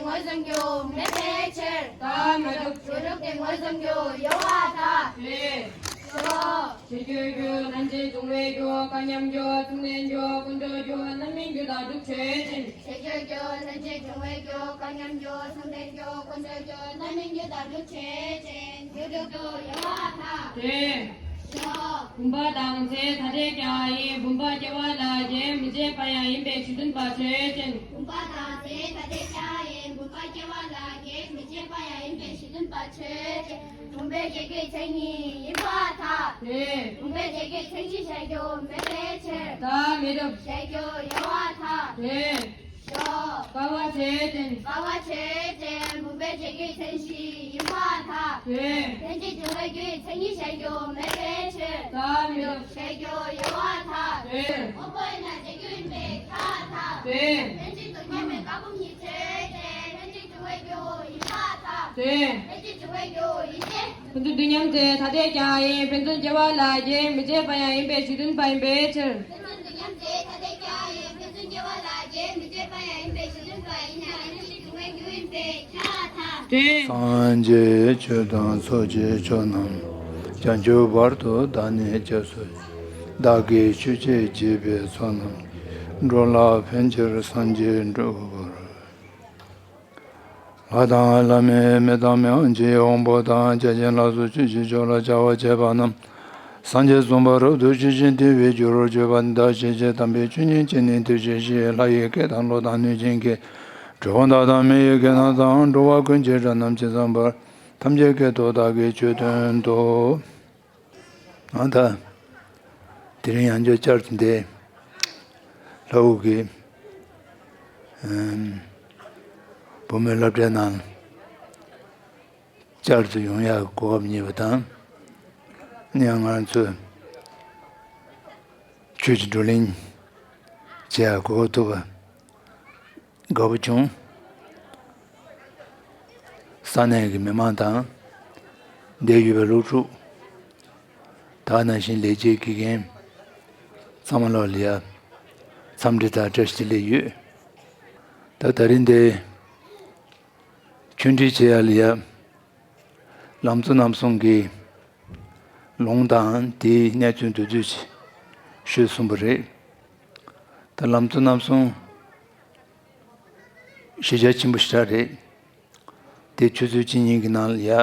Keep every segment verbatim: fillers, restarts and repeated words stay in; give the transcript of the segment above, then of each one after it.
ངོས་བཟུང་རྒྱུ་མེད་པའི་ཕྱིར། ད་མི་འགྲུབ། ཆོས་ལུགས་དེ་ངོས་བཟུང་རྒྱུ་ཡོད་པར་ཐལ། ཞེས། ཞོག་ཆོས་སྤྱོད་རྒྱུ། ལྷན་ཅིག་འབྱུང་བའི་རྒྱུ། སྐལ་མཉམ་རྒྱུ། མཚུངས་ལྡན་རྒྱུ། ཀུན་འགྲོ་རྒྱུ། རྣམ་སྨིན་རྒྱུ་དང་སྒྲུབ་བྱེད་ཅན། ཆོས་སྤྱོད་རྒྱུ། ལྷན་ཅིག་འབྱུང་བའི་རྒྱུ། སྐལ་མཉམ་རྒྱུ། མཚུངས་ལྡན་རྒྱུ། ཀུན་འགྲོ་རྒྱུ། རྣམ་སྨིན་རྒྱུ་དང་སྒྲུབ་བྱེད་ཅན། རྒྱུ་འགྲུབ་ཏུ་ཡོད་པར་ཐལ། ཞེས། བུམ་པ་དང་ཚེ་ཐ་དད་ཀྱང་ཡིན། བུམ་པ་སྐྱེ་བ་ལ་རྒྱན་མི་བྱེད་པ་ཡང་ཡིན་པའི་ཕྱིར་སྟོན་པ་ཆོས་ཅན། བུམ་པ་དང་ཚེ་ཐ་དད་ཀྱང་ཡིན། བུམ་པ་སྐྱེ་བ་ལ་རྒྱན་མི་བྱེད་པ་ཡང་ཡིན་པའི་ཕྱིར་སྟོན་པ་ཆོས་ཅན། བུམ་པས་བྱེད་དགོས་མཚན་ཉིད་ཡིན་པར་ཐལ། བུམ་པས་བྱེད་དགོས་མཚན་གཞི་བྱ་རྒྱུ་མེད་པའི་ཕྱིར། ད་མི་འགྲུབ། བྱ་རྒྱུ་ཡོད་པར་ཐལ། ཞོག་བསྐལ་པ་ཆོས་ཅན། བསྐལ་པ་ཆོས་ཅན། བུམ་པས་བྱེད་དགོས་མཚན་གཞི་ཡིན་པར་ཐལ། ལྷན་ཅིག་འབྱུང་བའི་རྒྱུའི་མཚན་ཉིད་བྱ་རྒྱུ་མེད་པའི་ཕྱིར། ད་མི་འགྲུབ། བྱ་རྒྱུ་ཡོད་པར་ཐལ། དངོས་པོ་ཡིན་ན་བྱ་རྒྱུ་ཡིན་པས་ཁྱབ་པར་ཐལ། ལྷན་ཅིག་ཏུ་མཉམ་པའི་བཀའ་སྒོམ་གཉིས་ཆོས་ཅན། ལྷན་ཅིག་འབྱུང་བའི་རྒྱུ་ཡིན་པར་ཐལ། ལྷན་ཅིག་འབྱུང་བའི་རྒྱུ་ཡིན་ཏེ། ཕན་ཚུན་འདུས་མཉམ་ཚེ་ཐ་དད་ཀྱང་ཡིན། ཕན་ཚུན་སྐྱེ་བ་ལ་རྒྱན་མི་བྱེད་པ་ཡང་ཡིན་པའི་ཕྱིར་སྟོན་པ་ཡིན་པའི་ཕྱིར། སངས་རྒྱས་ཆོས་དང་ཚོགས་ཀྱི་མཆོག་རྣམས། བྱང་ཆུབ་བར་དུ་བདག་ནི་སྐྱབས་སུ་མཆི། བདག་གིས་ཆོས་ཀྱི་རྗེ་བའི་ཚོགས་རྣམས། འགྲོ་ལ་ཕན་ཕྱིར་སངས་རྒྱས་འགྲུབ་པར། ལྷ་དང་ལྷ་མིན་མི་དང་མི་དབང་ཆེ་དབང་པོ་དང་བརྒྱ་བྱིན་ལ་སོགས་ཆོས་ཀྱི་ཕྱོགས་ལ་བྱ་བ་བྱེད་པ་རྣམས། སངས་རྒྱས་བསམ་པ་རབ་ཏུ་ཞི་ཞིང་དེ་བས་འགྱུར་བར་བྱེད་པ་འདི་དག་ཤེས་བྱའི་དམ་པའི་ཆོས་ཉིད་ཀྱི་ནི་དེ་ཤེས་ཤིང་ལྷ་ཡི་སྐད་དང་ཀླུ་དང་གནོད་སྦྱིན་གྱི་གྲུལ་བུམ་དག་དང་མི་ཡི་སྐད་རྣམས་དང་འགྲོ་བ་ཀུན་གྱི་སྒྲ་རྣམས་ཇི་ཙམ་པར་ཐམས་ཅད་སྐད་དུ་བདག་གིས་ཆོས་སྟོན་ཏོ། ཨ་ད། དེ་རིང་ཡང་བསྐྱར་བསྐྱར་དུ་འདི་ལྷ་དབུ་གི་ཨམ། བུ་མོའི་སློབ་གྲྭའི་ནང་བསྐྱར་དུ་ཡོང་ཡག་གོ་སྐབས་རྙེད་པ་དང་། ཡང་ང་ཚོས་ཆོས་ཀྱི་བགྲོ་གླེང་བྱེད་ཡག་གོ་སྐབས་ཐོབ་པ། དགའ་པོ་བྱུང་། ས་གནས་ཀྱི་མི་མང་དང་། འདིར་ཡོད་པའི་སློབ་ཕྲུག་ད་ག་ནང་བཞིན་ལས་བྱེད་དགེ་རྒན་ཚང་མ་ལོག་ལ་ཡ་འཚམས་འདྲི་དང་བཀྲ་ཤིས་བདེ་ལེགས་ཡོད། ད་ད་རིང་འདི་ཆོས་འབྲེལ་བྱེད་ཡ་ལ་ཡ། ལམ་གཙོ་རྣམ་གསུམ་གྱི་ལུང་དང་དེའི་གནས་ཚུལ་མདོར་བསྡུས་ཤིག་ཤོད་གསུངས་པ་རེད། ད་ལམ་གཙོ་རྣམ་གསུམ་གཞི་རྒྱ་ཆེན་པོ་ཞེ་དྲག་རེད། དེ་ཆུ་ཚོད་གཅིག་གཉིས་ཀྱི་ནང་ལ་ཡ་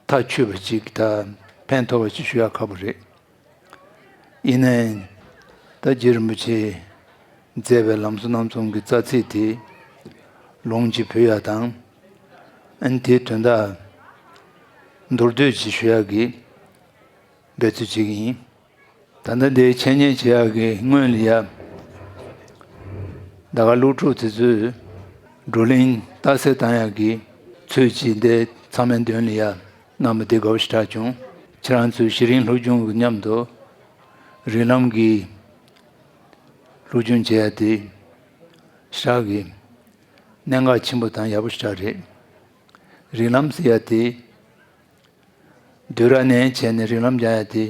ཐག་ཆོད་པ་ཅིག་དང་ཕན་ཐོགས་པ་ཅིག་ཞུ་ཡ་ཁག་པོ་རེད། ཡིན་ནའི་ད་རྗེ་རིན་པོ་ཆེས་མཛད་པའི་ལམ་གཙོ་རྣམ་གསུམ་གྱི་རྩ་ཚིག་དེ་ལུང་གཅིག་ཕུལ་ཡ་དང་། ཨན་དེའི་དོན་དག་མདོར་བསྡུས་ཅིག་ཞུ་ཡ་གི་འབད་རྩོལ་བྱེད་ཀྱི་ཡིན། ད་ལྟ་འདིའི་འཆད་ཉན་བྱེད་ཡག་གི་སྔོན་ལ་ཡ། ད་ག་སློབ་ཕྲུག་དེ་ཚོས་བགྲོ་གླེང་རྟགས་གསལ་བཏང་ཡག་གི་ཚུལ་གྱིས་འདི་ཚང་མའི་མདུན་ལ་ཡ་གནང་བ་དེ་དགའ་པོ་ཞེ་དྲག་བྱུང་། ཁྱེད་རང་ཚོས་གཞི་རིམ་སློབ་སྦྱོང་གི་མཉམ་དུ་རིགས་ལམ་གྱི་སློབ་སྦྱོང་བྱེད་ཡ་དེ་ཞེ་དྲག་གི་གནད་འགག་ཆེན་པོ་དང་ཡག་པོ་ཞེ་དྲག་རེད། རིགས་ལམ་ཟེར་ཡ་དེ། བསྡུས་གྲྭ་ནས་བྱས་ནས་རིགས་ལམ་སྦྱང་ཡ་དེ།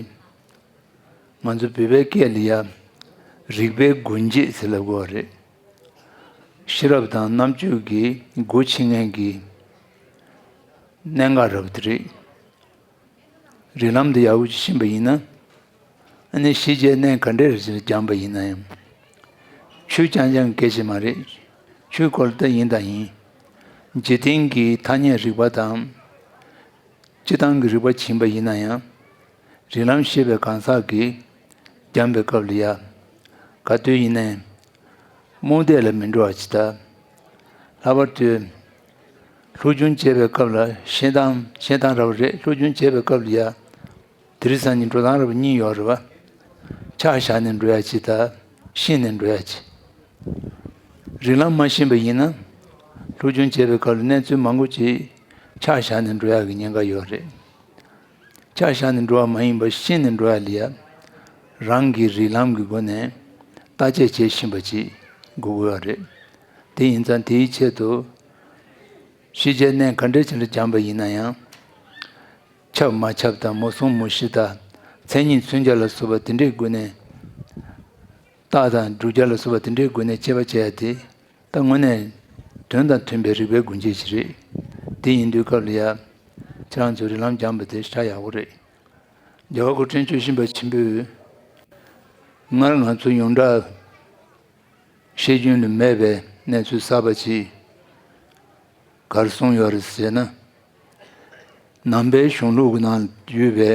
ང་ཚོ་བོད་པའི་སྐད་ལ་ཡ། རིག་པའི་སྒོ་འབྱེད་ཟེར་ལབ་དགོས་པ་རེད། ཤེས་རབ་དང་རྣམ་དཔྱོད་ཀྱི་སྒོ་ཕྱེ་མཁན་གྱི་གནད་འགག་འདྲ་པོ་དེ་རེད། རིགས་ལམ་འདི་ཡག་པོ་ཅིག་ཤེས་པ་ཡིན་ན། ཨ་ནི་ཤེས་བྱའི་གནས་ག་འདྲ་རེ་ཞིག་སྦྱངས་པ་ཡིན་ན་ཡང་། ཆོས་རྐྱང་རྐྱང་གི་སྐད་ཆ་མ་རེད། ཆོས་སྐོར་ད་ཡིན་དང་ཡིན། འཇིག་རྟེན་གྱི་ཐ་སྙད་རིག་པ་དང་། སྤྱིར་བཏང་གི་རིག་པ་ཕྱིན་པ་ཡིན་ན་ཡང་། རིགས་ལམ་ཤེས་པའི་གང་ཟག་གིས་སྦྱངས་པའི་སྐབས་ལ་ཡ། ག་དུས་ཡིན་ནའི། རྨོངས་དད་ལ་མི་འགྲོ་བ་ཅིག་དང་། ལྷག་པར་དུ། སློབ་སྦྱོང་བྱེད་པའི་སྐབས་ལ་ཤེས་སྟངས་ཤེས་སྟངས་འདྲ་པོ་རེད། སློབ་སྦྱོང་བྱེད་པའི་སྐབས་ལ་ཡ། དེ་རིང་སང་ཉིན་འགྲོ་སྟངས་འདྲ་པོ་གཉིས་ཡོད་རེད་པ། ཆ་བཞག་ནས་འགྲོ་ཡ་ཅིག་དང་ཤེས་ནས་འགྲོ་ཡ་ཅིག་རིགས་ལམ་མ་ཤེས་པ་ཡིན་ན། སློབ་སྦྱོང་བྱེད་པའི་སྐབས་ལ་གནས་ཚུལ་མང་པོ་ཅིག་ཆ་བཞག་ནས་འགྲོ་ཡ་གི་ཉེན་ཁ་ཡོད་རེད། ཆ་བཞག་ནས་འགྲོ་བ་མ་ཡིན་པར་ཤེས་ནས་འགྲོ་ཡ་ལ་ཡ། རང་གི་རིགས་ལམ་གྱི་སྒོ་ནས་བརྟག་དཔྱད་བྱེད་ཤེས་པ་ཅིག་དགོས་ཀྱི་ཡོད་རེད། དེ་ཡིན་ཙང་དེའི་ཆེད་དུ། ཤེས་བྱའི་གནས་ག་འདྲ་ཅིག་ལ་སྦྱངས་པ་ཡིན་ན་ཡང་། ཁྱབ་མ་ཁྱབ་དང་མོ་གསུམ་མོ་བཞི་དང་མཚན་ཉིད་མཚོན་བྱ་ལ་སོགས་པ་དེ་འདྲའི་སྒོ་ནས། རྟགས་དང་བསྒྲུབ་བྱ་ལ་སོགས་པ་དེ་འདྲའི་སྒོ་ནས་དཔྱད་པ་བྱས་ཏེ། ད་དངོས་གནས་དོན་དང་མཐུན་པའི་རིགས་པའི་སྒོ་འབྱེད་ཅིག་རེད། དེ་ཡིན་དུས་སྐབས་ལ་ཡ། ཁྱེད་རང་ཚོས་རིགས་ལམ་སྦྱངས་པ་དེ་ཞེ་དྲག་ཡག་པོ་རེད། རྒྱལ་བ་སྐུ་ཕྲེང་བཅུ་བཞི་པ་ཆེན་པོས། སྔར་ང་ཚོ་ཡོངས་གྲགས་ཤེས་རྒྱུན་ལ་མེད་པའི་གནས་ཚུལ་གསར་པ་ཅིག་ག་རེ་གསུངས་ཡོད་རེད་ཟེར་ན། ནང་པའི་གཞུང་ལུགས་ཀྱི་ནང་ཡོད་པའི་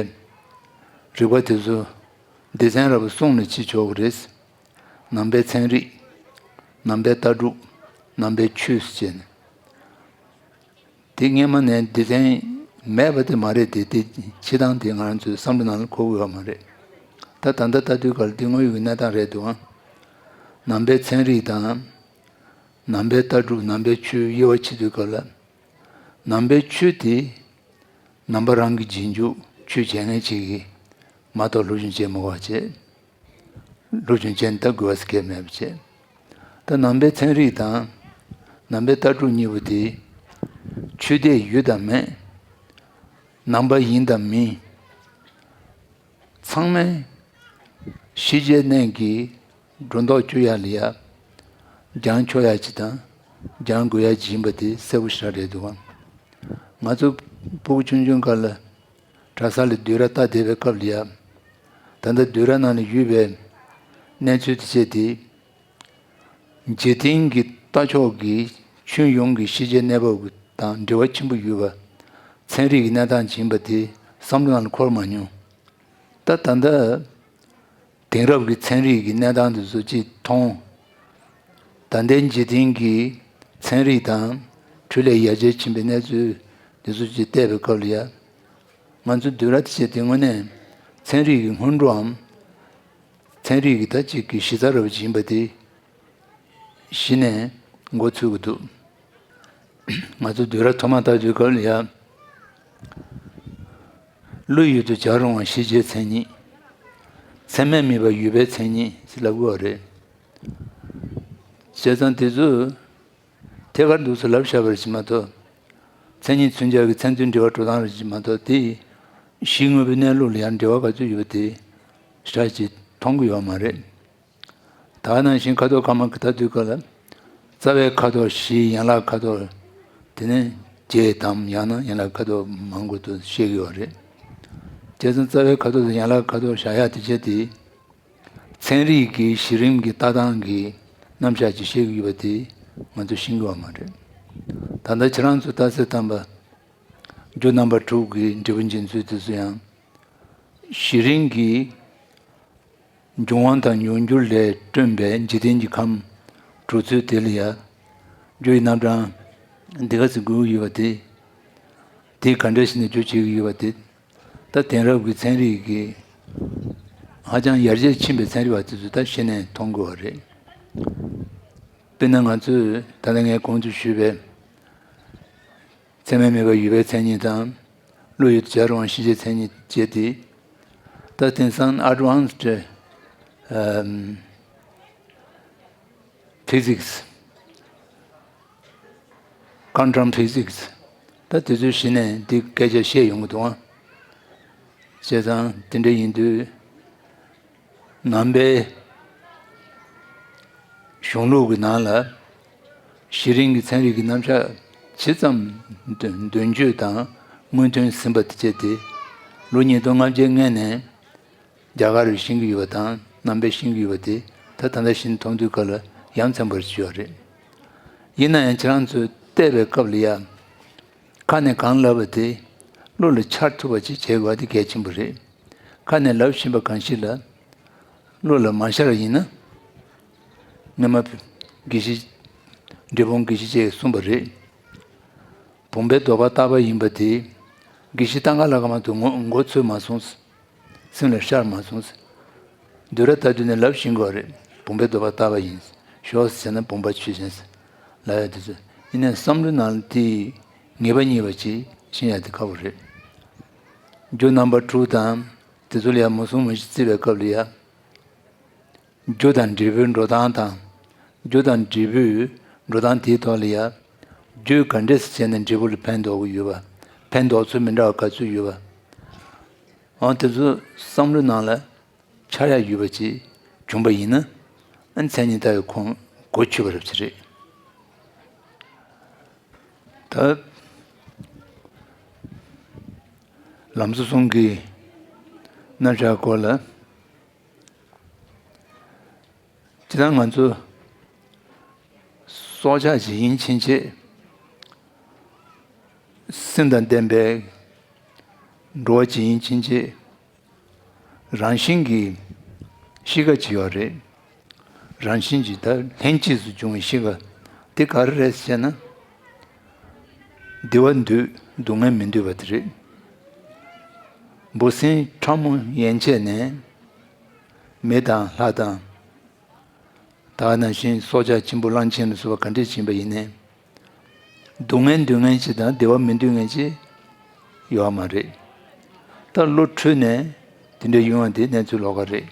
རིག་པ་དེ་ཚོ་སྡེ་ཚན་ར་བ་གསུམ་ལ་ཕྱེ་ཆོག་གི་རེད། ནང་པའི་ཚན་རིག་ནང་པའི་ལྟ་གྲུབ། ནང་པའི་ཆོས་ཟེར་ནས། དེ་སྔོན་མ་ནས་སྡེ་ཚན་མེད་པ་དེ་མ་རེད་དེ། དེ་ཕྱེ་སྟངས་དེ་ང་རང་ཚོའི་བསམ་བློ་ནང་ལ་འཁོར་དགོས་པ་མ་རེད། ད་ད་ལྟ་ལྟ་དུས་སྐབས་ལ་དེ་དངོས་ཡོད་ཀྱི་གནས་སྟངས་རེད་འདུག་ཨང་། ནང་པའི་ཚན་རིག་དང་། ནང་པའི་ལྟ་གྲུབ། ནང་པའི་ཆོས་དབྱེ་བ་ཕྱེ་དུས་སྐབས་ལ། ནང་པའི་ཆོས་དེ་ནང་པ་རང་གི་རྗེས་འཇུག་ཆོས་བྱེད་མཁན་ཅིག་གིས་མ་གཏོགས་སློབ་སྦྱོང་བྱེད་མི་དགོས་པ་བྱས། སློབ་སྦྱོང་བྱས་ནས་ད་དགོས་པ་ཟེར་མཁན་མེད་པ་བྱས། ད་ནང་པའི་ཚན་རིག་དང་ནང་པའི་ལྟ་གྲུབ་གཉིས་པོ་དེ་ཆོས་དད་ཡོད་དམ་མེད། ནང་པ་ཡིན་དམ་མིན། ཚང་མས་ཤེས་བྱའི་གནས་ཀྱི་སྒྲོ་འདོགས་གཅོད་ཡ་ལ་ཡ། སྦྱང་ཆོག་ཡ་ཅིག་དང་སྦྱང་དགོས་ཡ་ཅིག་ཡིན་པ་དེ་གསལ་པོ་ཞེ་དྲག་རེད་འདུག་ག། ང་ཚོ་ཕྲུ་གུ་ཆུང་ཆུང་སྐབས་ལ་གྲྭ་ས་ལ་བསྡུས་གྲྭ་ལྟ་བསྡད་པའི་སྐབས་ལ་ཡ། ད་ལྟ་བསྡུས་གྲྭ་ནང་ལ་ཡོད་པའི་གནས་ཚུལ་དེ་བྱས་ཏེ། འཇིག་རྟེན་གྱི་ལྟ་ཕྱོགས་ཀྱི་ཁྱོན་ཡོངས་ཀྱི་ཤེས་བྱའི་གནས་བབ་དང་འབྲེལ་བ་ཆེན་པོ་ཡོད་པ། ཚན་རིག་གི་གནས་སྟངས་ཡིན་པ་དེ་བསམ་བློ་ནང་ལ་འཁོར་མ་མྱོང་། ད་ད་ལྟ་དེང་རབས་ཀྱི་ཚན་རིག་གི་གནས་སྟངས་དེ་ཚོ་ཅིག་མཐོང་། ད་ལྟའི་འཇིག་རྟེན་གྱི་ཚན་རིག་དང་འཕྲུལ་ལས་ཡར་རྒྱས་ཕྱིན་པའི་གནས་ཚུལ་དེ་ཚོ་ཅིག་བལྟས་པའི་སྐབས་ལ་ཡ། ང་ཚོ་བསྡུས་གྲྭ་དེ་བྱས་ཏེ་དངོས་གནས་ཚན་རིག་གི་སྔོན་འགྲོའམ། ཚན་རིག་གི་ད་ཅིག་གི་གཞི་རྩ་ར་བ་ཅིག་ཡིན་པ་དེ་གཞི་ནས་མགོ་ཚོས་ཀྱི་འདུག། ང་ཚོ་བསྡུས་གྲྭ་ཐོག་མ་ལྟ་དུས་སྐབས་ལ་ཡ། བློ་ཡུལ་དུ་བྱ་རུང་བ་ཤེས་བྱའི་མཚན་ཉིད། ཚད་མས་དམིགས་པ་ཡུལ་པའི་མཚན་ཉིད་ཟེར་ལབ་དགོས་པ་རེད། བྱས་ཙང་དེ་ཚོ་ཐད་ཀར་འདུག་སེ་ལབ་བཞག་པ་རེད་ཅེས་མ་གཏོགས། མཚན་ཉིད་མཚོན་བྱ་གི་མཚན་མཚོན་འབྲེལ་བ་འགྲོ་སྟངས་རེད་ཅེས་མ་གཏོགས། དེ་གཞི་དངོས་པོའི་གནས་ལུགས་ལ་ཡང་འབྲེལ་བ་ག་ཚོད་ཡོད་པ་དེ་ཞེ་དྲག་ཅིག་མཐོང་གི་ཡོད་མ་རེད། ད་ག་ནང་བཞིན་ཁ་དོག་དཀར་དམར་གྱི་ལྟ་དུས་སྐབས་ལ། རྩ་བའི་ཁ་དོག་བཞི། ཡན་ལག་ཁ་དོག་དེ་ནས་བརྒྱད་དམ་ཡང་ན་ཡན་ལག་ཁ་དོག་མང་པོ་དུ་བཤད་ཀྱི་ཡོད་རེད། བྱས་ཙང་རྩ་བའི་ཁ་དོག་དང་ཡན་ལག་ཁ་དོག་བཞག་ཡ་དེ་བྱས་ཏེ། ཚན་རིག་གི་གཞི་རིམ་གྱི་ལྟ་སྟངས་ཀྱི་རྣམ་གཞག་ཅིག་བཤད་ཀྱི་ཡོད་པ་དེ་ང་ཚོ་ཤེས་ཀྱི་ཡོད་མ་རེད། ད་ལྟ་ཁྱེད་རང་ཚོ་ལྟ་ཚེ་བལྟམས་པ། རྒྱུ་རྣམ་པ་དྲུག་གི་འབྲས་བུ་འབྱིན་ཚུལ་དེ་ཚོ་ཡང་། གཞི་རིམ་གྱི་འབྱུང་བ་དང་མྱོང་འགྱུར་ལས་བསྐྲུན་པའི་འཇིག་རྟེན་གྱི་ཁམས་གྲུབ་ཚུལ་དེ་ལ་ཡ། རྒྱུ་ཡི་རྣམ་གྲངས་འདི་ག་ཚོད་དགོས་ཀྱི་ཡོད་པ་དེ། དེ་ག་འདྲ་ཞིག་ནས་རྒྱུ་བྱེད་ཀྱི་ཡོད་པ་དེ། ད་དེང་རབས་ཀྱི་ཚན་རིག་གིས་ཧ་ཅང་ཡར་རྒྱས་ཕྱིན་པའི་ཚན་རིག་པ་དེ་ཚོས་ད་གཞི་ནས་མཐོང་དགོས་པ་རེད། དཔེར་ན་ང་ཚོས་ད་ལྟ་ངས་གོང་དུ་ཞུས་པའི་ཚད་མས་དམིགས་པ་ཡུལ་པའི་མཚན་ཉིད་དང་། བློ་ཡུལ་དུ་བྱ་རུང་བ་ཤེས་བྱའི་མཚན་ཉིད་བཅས་ཏེ། ད་དེང་སང་ཨེཌ་ཝན་སི་ཌི་ཕི་ཟིག་སི། ཀོན་ཊམ་ཕི་ཟིག་སི། ད་དེ་ཚོའི་གཞི་ནས་འདི་སྐད་ཆ་བཤད་ཡོང་གི་འདུག་ཨང་། བྱས་ཙང་དེ་འདྲ་ཡིན་དུས། ནང་པའི་གཞུང་ལུགས་ཀྱི་ནང་ལ་གཞི་རིམ་གྱི་ཚན་རིག་གི་རྣམ་གཞག་ཇི་ཙམ་འདོན་འདོན་སྤྱོད་དང་སྔོན་ཐོན་ཟིན་པ་དེ་བྱས་ཏེ། ལོ་ཉིས་སྟོང་ལྔ་བརྒྱའི་སྔོན་ནས་རྒྱ་གར་བས་ཤེས་ཀྱི་ཡོད་པ་དང་། ནང་པས་ཤེས་ཀྱི་ཡོད་པ་དེ་ད་ད་ལྟ་བཞིན་མཐོང་དུས་སྐབས་ལ་ཡ་མཚན་པར་བྱས་ཡོད་རེད། ཡིན་ན་ཡང་ཁྱེད་རང་ཚོས་བལྟས་པའི་སྐབས་ལ་ཡ། ཁ་ནས་གང་ལབ་པ་དེ་བློ་ལ་འཆར་ཐུབ་པ་ཅིག་བྱེད་དགོས་པ་དེ་གལ་ཆེན་པོ་རེད། ཁ་ནས་ལབ་བཞིན་པ་གང་ཞིག་ལ་བློ་ལ་མ་ཤར་བ་ཡིན་ན། སྔོན་མ་དགེ་བཤེས། འབྲས་སྤུངས་དགེ་བཤེས་ཅིག་གིས་གསུངས་པ་རེད། བུམ་པའི་ལྡོག་པ་རྟག་པ་ཡིན་པ་དེ་དགེ་བཤེས་ཏང་ག་ལ་ཀ་མ་དུ་ངོ་ངོ་ཚོས་མ་སོང་། སེམས་ལ་ཤར་མ་སོང་། བསྡུས་གྲྭ་ལྟ་དུས་ནས་ལབ་བཞིན་དགོས་རེད། བུམ་པའི་ལྡོག་པ་རྟག་པ་ཡིན། ཞོག་ཟེར་ན་བུམ་པ་ཆོས་ཅན་ཟེར་ལབ་ཡ་དེ་ཚོ། ཡིན་ནའི་བསམ་བློའི་ནང་ལ་དེ་ངེས་པ་རྙེད་པ་ཅིག་ཤེས་ཡ་དེ་ཁག་པོ་རེད། རྒྱུ་རྣམ་པ་དྲུག་དང་དེ་ཚོ་ལ་ཡ་མུ་གསུམ་མུ་བཞི་བརྩི་བའི་སྐབས་ལ་ཡ། རྒྱུ་དང་འབྲས་བུའི་འགྲོ་སྟངས་དང་། རྒྱུ་དང་འབྲས་བུའི་འགྲོ་སྟངས་དེའི་ཐོག་ལ་ཡ། རྒྱུ་ག་འདྲས་སེ་བྱས་ནས་འབྲས་བུ་ལ་ཕན་འདོགས་ཀྱི་ཡོད་པ། ཕན་འདོགས་ཚུལ་མི་འདྲ་བ་ག་ཚོད་ཡོད་པ། འོ་དེ་ཚོ་བསམ་བློའི་ནང་ལ་འཆར་ཡ་ཡོད་པ་ཅིག་བྱུང་པ་ཡིན་ན། ཨ་མཚན་ཉིད་ལྟ་བའི་ཁོངས་གོ་ཆོད་པ་རབ་ཅིག་རེད། ད་ལམ་གཙོ་གསུམ་གྱི་རྣམ་གཞག་སྐོར་ལ། སྤྱིར་བཏང་ང་ཚོ་སྲོག་ཆགས་ཅིག་ཡིན་ཕྱིན་ཆད། སེམས་དང་ལྡན་པའི་འགྲོ་བ་ཅིག་ཡིན་ཕྱིན་ཆད། རང་བཞིན་གྱི་གཤིས་ཀ་ཅིག་ཡོད་རེད། རང་བཞིན་གྱི་ད་ལྷན་སྐྱེས་སུ་བྱུང་བའི་གཤིས་ཀ་དེ་ག་རེ་རེད་ཟེར་ན། བདེ་བ་འདོད། སྡུག་བསྔལ་མི་འདོད་པ་དེ་རེད། འབུ་སྲིན་ཕྲ་མོ་ཡན་ཆད་ནས་མི་དང་ལྷ་དང་། ད་ག་ནང་བཞིན་སྲོག་ཆགས་ཆེན་པོ་གླང་ཆེན་ལ་སོགས་པ་ག་འདྲས་ཕྱིན་པ་ཡིན་ནའི། སྡུག་བསྔལ་འདོད་མཁན་ཅིག་དང་བདེ་བ་མི་འདོད་མཁན་ཅིག་ཡོད་མ་རེད། ད་བློ་འཁྲུལ་ནས་དེ་འདྲ་ཡོང་བ་དེ་གནས་ཚུལ་ལོགས་ཀ་རེད།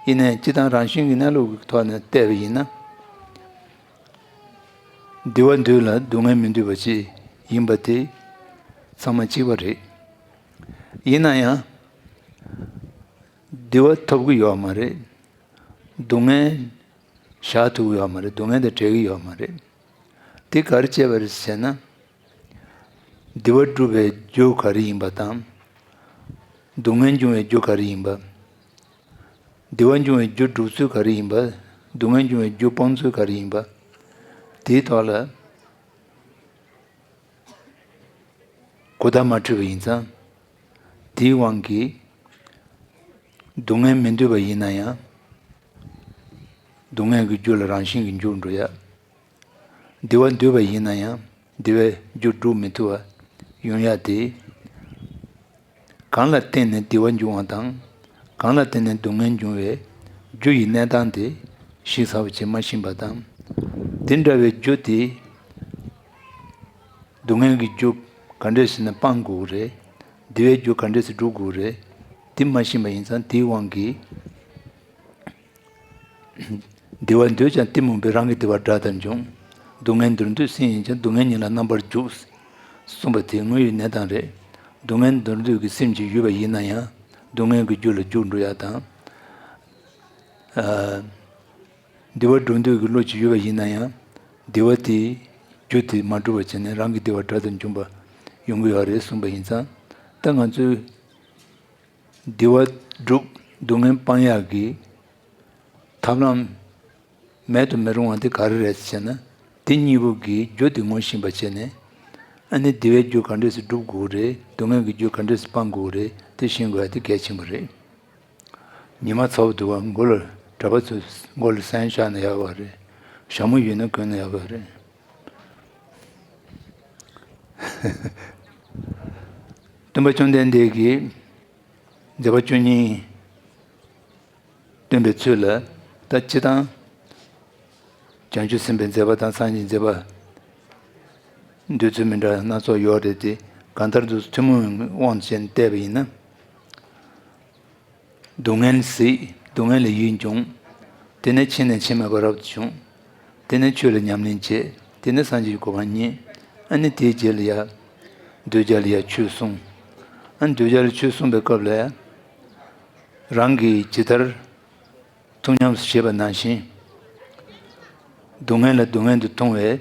ཡིན་ནའི་སྤྱིར་བཏང་རང་བཞིན་གྱི་གནས་ལུགས་ཀྱི་ཐོག་ནས་བལྟས་པ་ཡིན་ན། བདེ་བ་འདོད་ལ་སྡུག་བསྔལ་མི་འདོད་པ་ཅིག་ཡིན་པ་དེ་ཚང་མ་གཅིག་པ་རེད། ཡིན་ན་ཡང་། བདེ་བ་ཐོབ་ཀྱི་ཡོད་མ་རེད། སྡུག་བསྔལ་བཞག་ཐུབ་ཀྱི་ཡོད་མ་རེད། སྡུག་བསྔལ་དང་བྲལ་གྱི་ཡོད་མ་རེད། དེ་ག་རེ་བྱས་པ་རེད་ཟེར་ན། བདེ་བ་སྒྲུབ་པའི་རྒྱུ་ག་རེ་ཡིན་པ་དང་། སྡུག་བསྔལ་འབྱུང་བའི་རྒྱུ་ག་རེ་ཡིན་པ། བདེ་བ་འབྱུང་བའི་རྒྱུ་སྒྲུབ་ཚུལ་ག་རེ་ཡིན་པ། སྡུག་བསྔལ་འབྱུང་བའི་རྒྱུ་སྤོང་ཚུལ་ག་རེ་ཡིན་པ། དེའི་ཐོག་ལ། གོ་བརྡ་མ་འཕྲོད་པ་ཡིན་ཙང་། དེའི་དབང་གིས་སྡུག་བསྔལ་མི་འདོད་པ་ཡིན་ན་ཡང་སྡུག་བསྔལ་གྱི་རྒྱུ་ལ་རང་བཞིན་གྱིས་འཇུག་འགྲོ་ཡ། བདེ་བ་འདོད་པ་ཡིན་ན་ཡང་བདེ་བའི་རྒྱུ་སྒྲུབ་མི་ཐུབ་པ་ཡོང་ཡ་དེ། གང་ལ་བརྟེན་ནས་བདེ་བ་འབྱུང་བ་དང་། གང་ལ་བརྟེན་ནས་སྡུག་བསྔལ་འབྱུང་བའི་རྒྱུ་ཡི་གནས་སྟངས་དེ་ཞིབ་ཚགས་པོ་བྱེད་མ་ཤེས་པ་དང་། དེ་འདྲ་བའི་རྒྱུ་དེ་སྡུག་བསྔལ་གྱི་རྒྱུ་ག་འདྲས་ཟེར་ན་སྤང་དགོས་རེད། བདེ་བའི་རྒྱུ་ག་འདྲས་སེ་སྒྲུབ་དགོས་རེད། དེ་མ་ཤེས་པ་ཡིན་ཙང་དེའི་དབང་གིས། བདེ་བ་འདོད་ཀྱང་གཏི་མུག་པས། རང་གི་བདེ་བ་དགྲ་ལྟར་འཇོམས། སྡུག་བསྔལ་འདོར་འདོད་སེམས་ཡིན་ཀྱང་། སྡུག་བསྔལ་ཉིད་ལ་རྣམ་པར་འཇུག་གསུངས་པ་དེ་དངོས་ཡོད་གནས་སྟངས་རེད། སྡུག་བསྔལ་འདོར་འདོད་ཀྱི་སེམས་ཅིག་ཡོད་པ་ཡིན་ན་ཡང་སྡུག་བསྔལ་གྱི་རྒྱུ་ལ་རྒྱུགས་འགྲོ་ཡ་དང་། ཨ། བདེ་བ་སྒྲུབ་འདོད་ཀྱི་བློ་ཅིག་ཡོད་པ་ཡིན་ན་ཡང་བདེ་བ་དེའི་རྒྱུ་དེ་མ་སྒྲུབ་པ་བྱས་ནས་རང་གི་བདེ་བ་དགྲ་ལྟར་འཇོམས་པ་ཡོང་གི་ཡོད་རེད་གསུངས་པ་ཡིན་ཙང་། ད་ང་ཚོས་བདེ་བ་སྒྲུབ། སྡུག་བསྔལ་སྤང་ཡག་གི་ཐབས་ལམ་མེད་དུ་མི་རུང་བ་དེ་ག་རེ་རེད་ཟེར་ན། དེ་གཉིས་པོ་གི་རྒྱུ་དེ་ངོ་ཤེས་པ་བྱས་ནས། ཨ་ནི་བདེ་བའི་རྒྱུ་ག་འདྲས་སེ་སྒྲུབ་དགོས་རེད། སྡུག་བསྔལ་གྱི་རྒྱུ་ག་འདྲས་སེ་སྤང་དགོས་རེད། དེ་ཤེས་དགོས་ཡ་དེ་གལ་ཆེན་པོ་རེད། ཉི་མ་ཚ་པོ་འདུག་ག་མགོ་ལ་གྲྭ་པ་ཚོས་མགོ་ལ་སེན་བཞག་ན་ཡག་པ་རེད། ཞྭ་མོ་ཡོད་ན་གོན་ན་ཡག་པ་རེད། སྟོན་པ་བཅོམ་ལྡན་འདས་ཀྱིས་མཛད་པ་བཅུ་གཉིས་སྟོན་པའི་ཚུལ་ལ། ད་སྤྱིར་བཏང་བྱང་ཆུབ་སེམས་དཔའི་མཛད་པ་དང་སངས་རྒྱས་མཛད་པ་འདོད་ཚུལ་མི་འདྲ་སྣ་ཚོགས་ཡོད་རེད་དེ། གང་ལྟར་དུ་ཐུན་མོང་དབང་བྱས་ནས་བལྟས་པ་ཡིན་ན། སྡུག་བསྔལ་གཟིགས། སྡུག་བསྔལ་ལས་ཡིད་འབྱུང་། དེ་ནས་ཕྱིན་ནས་ཕྱིན་མེད་པ་རབ་ཏུ་བྱུང་། དེ་ནས་ཆོས་ལ་ཉམས་ལེན་བྱེད། དེ་ནས་སངས་རྒྱས་ཀྱི་གོ་འཕང་བརྙེས། ཨ་ནི་དེའི་རྗེས་ལ་ཡ། འདོད་བྱ་ལ་ཡ་ཆོས་གསུངས། ཨ་ནི་འདོད་བྱ་ལ་ཆོས་གསུངས་པའི་སྐབས་ལ་ཡ། རང་གིས་ཇི་ལྟར་ཐུགས་ཉམས་སུ་བཞེས་པ་ནང་བཞིན། སྡུག་བསྔལ་ལ་སྡུག་བསྔལ་དུ་མཐོང་བས་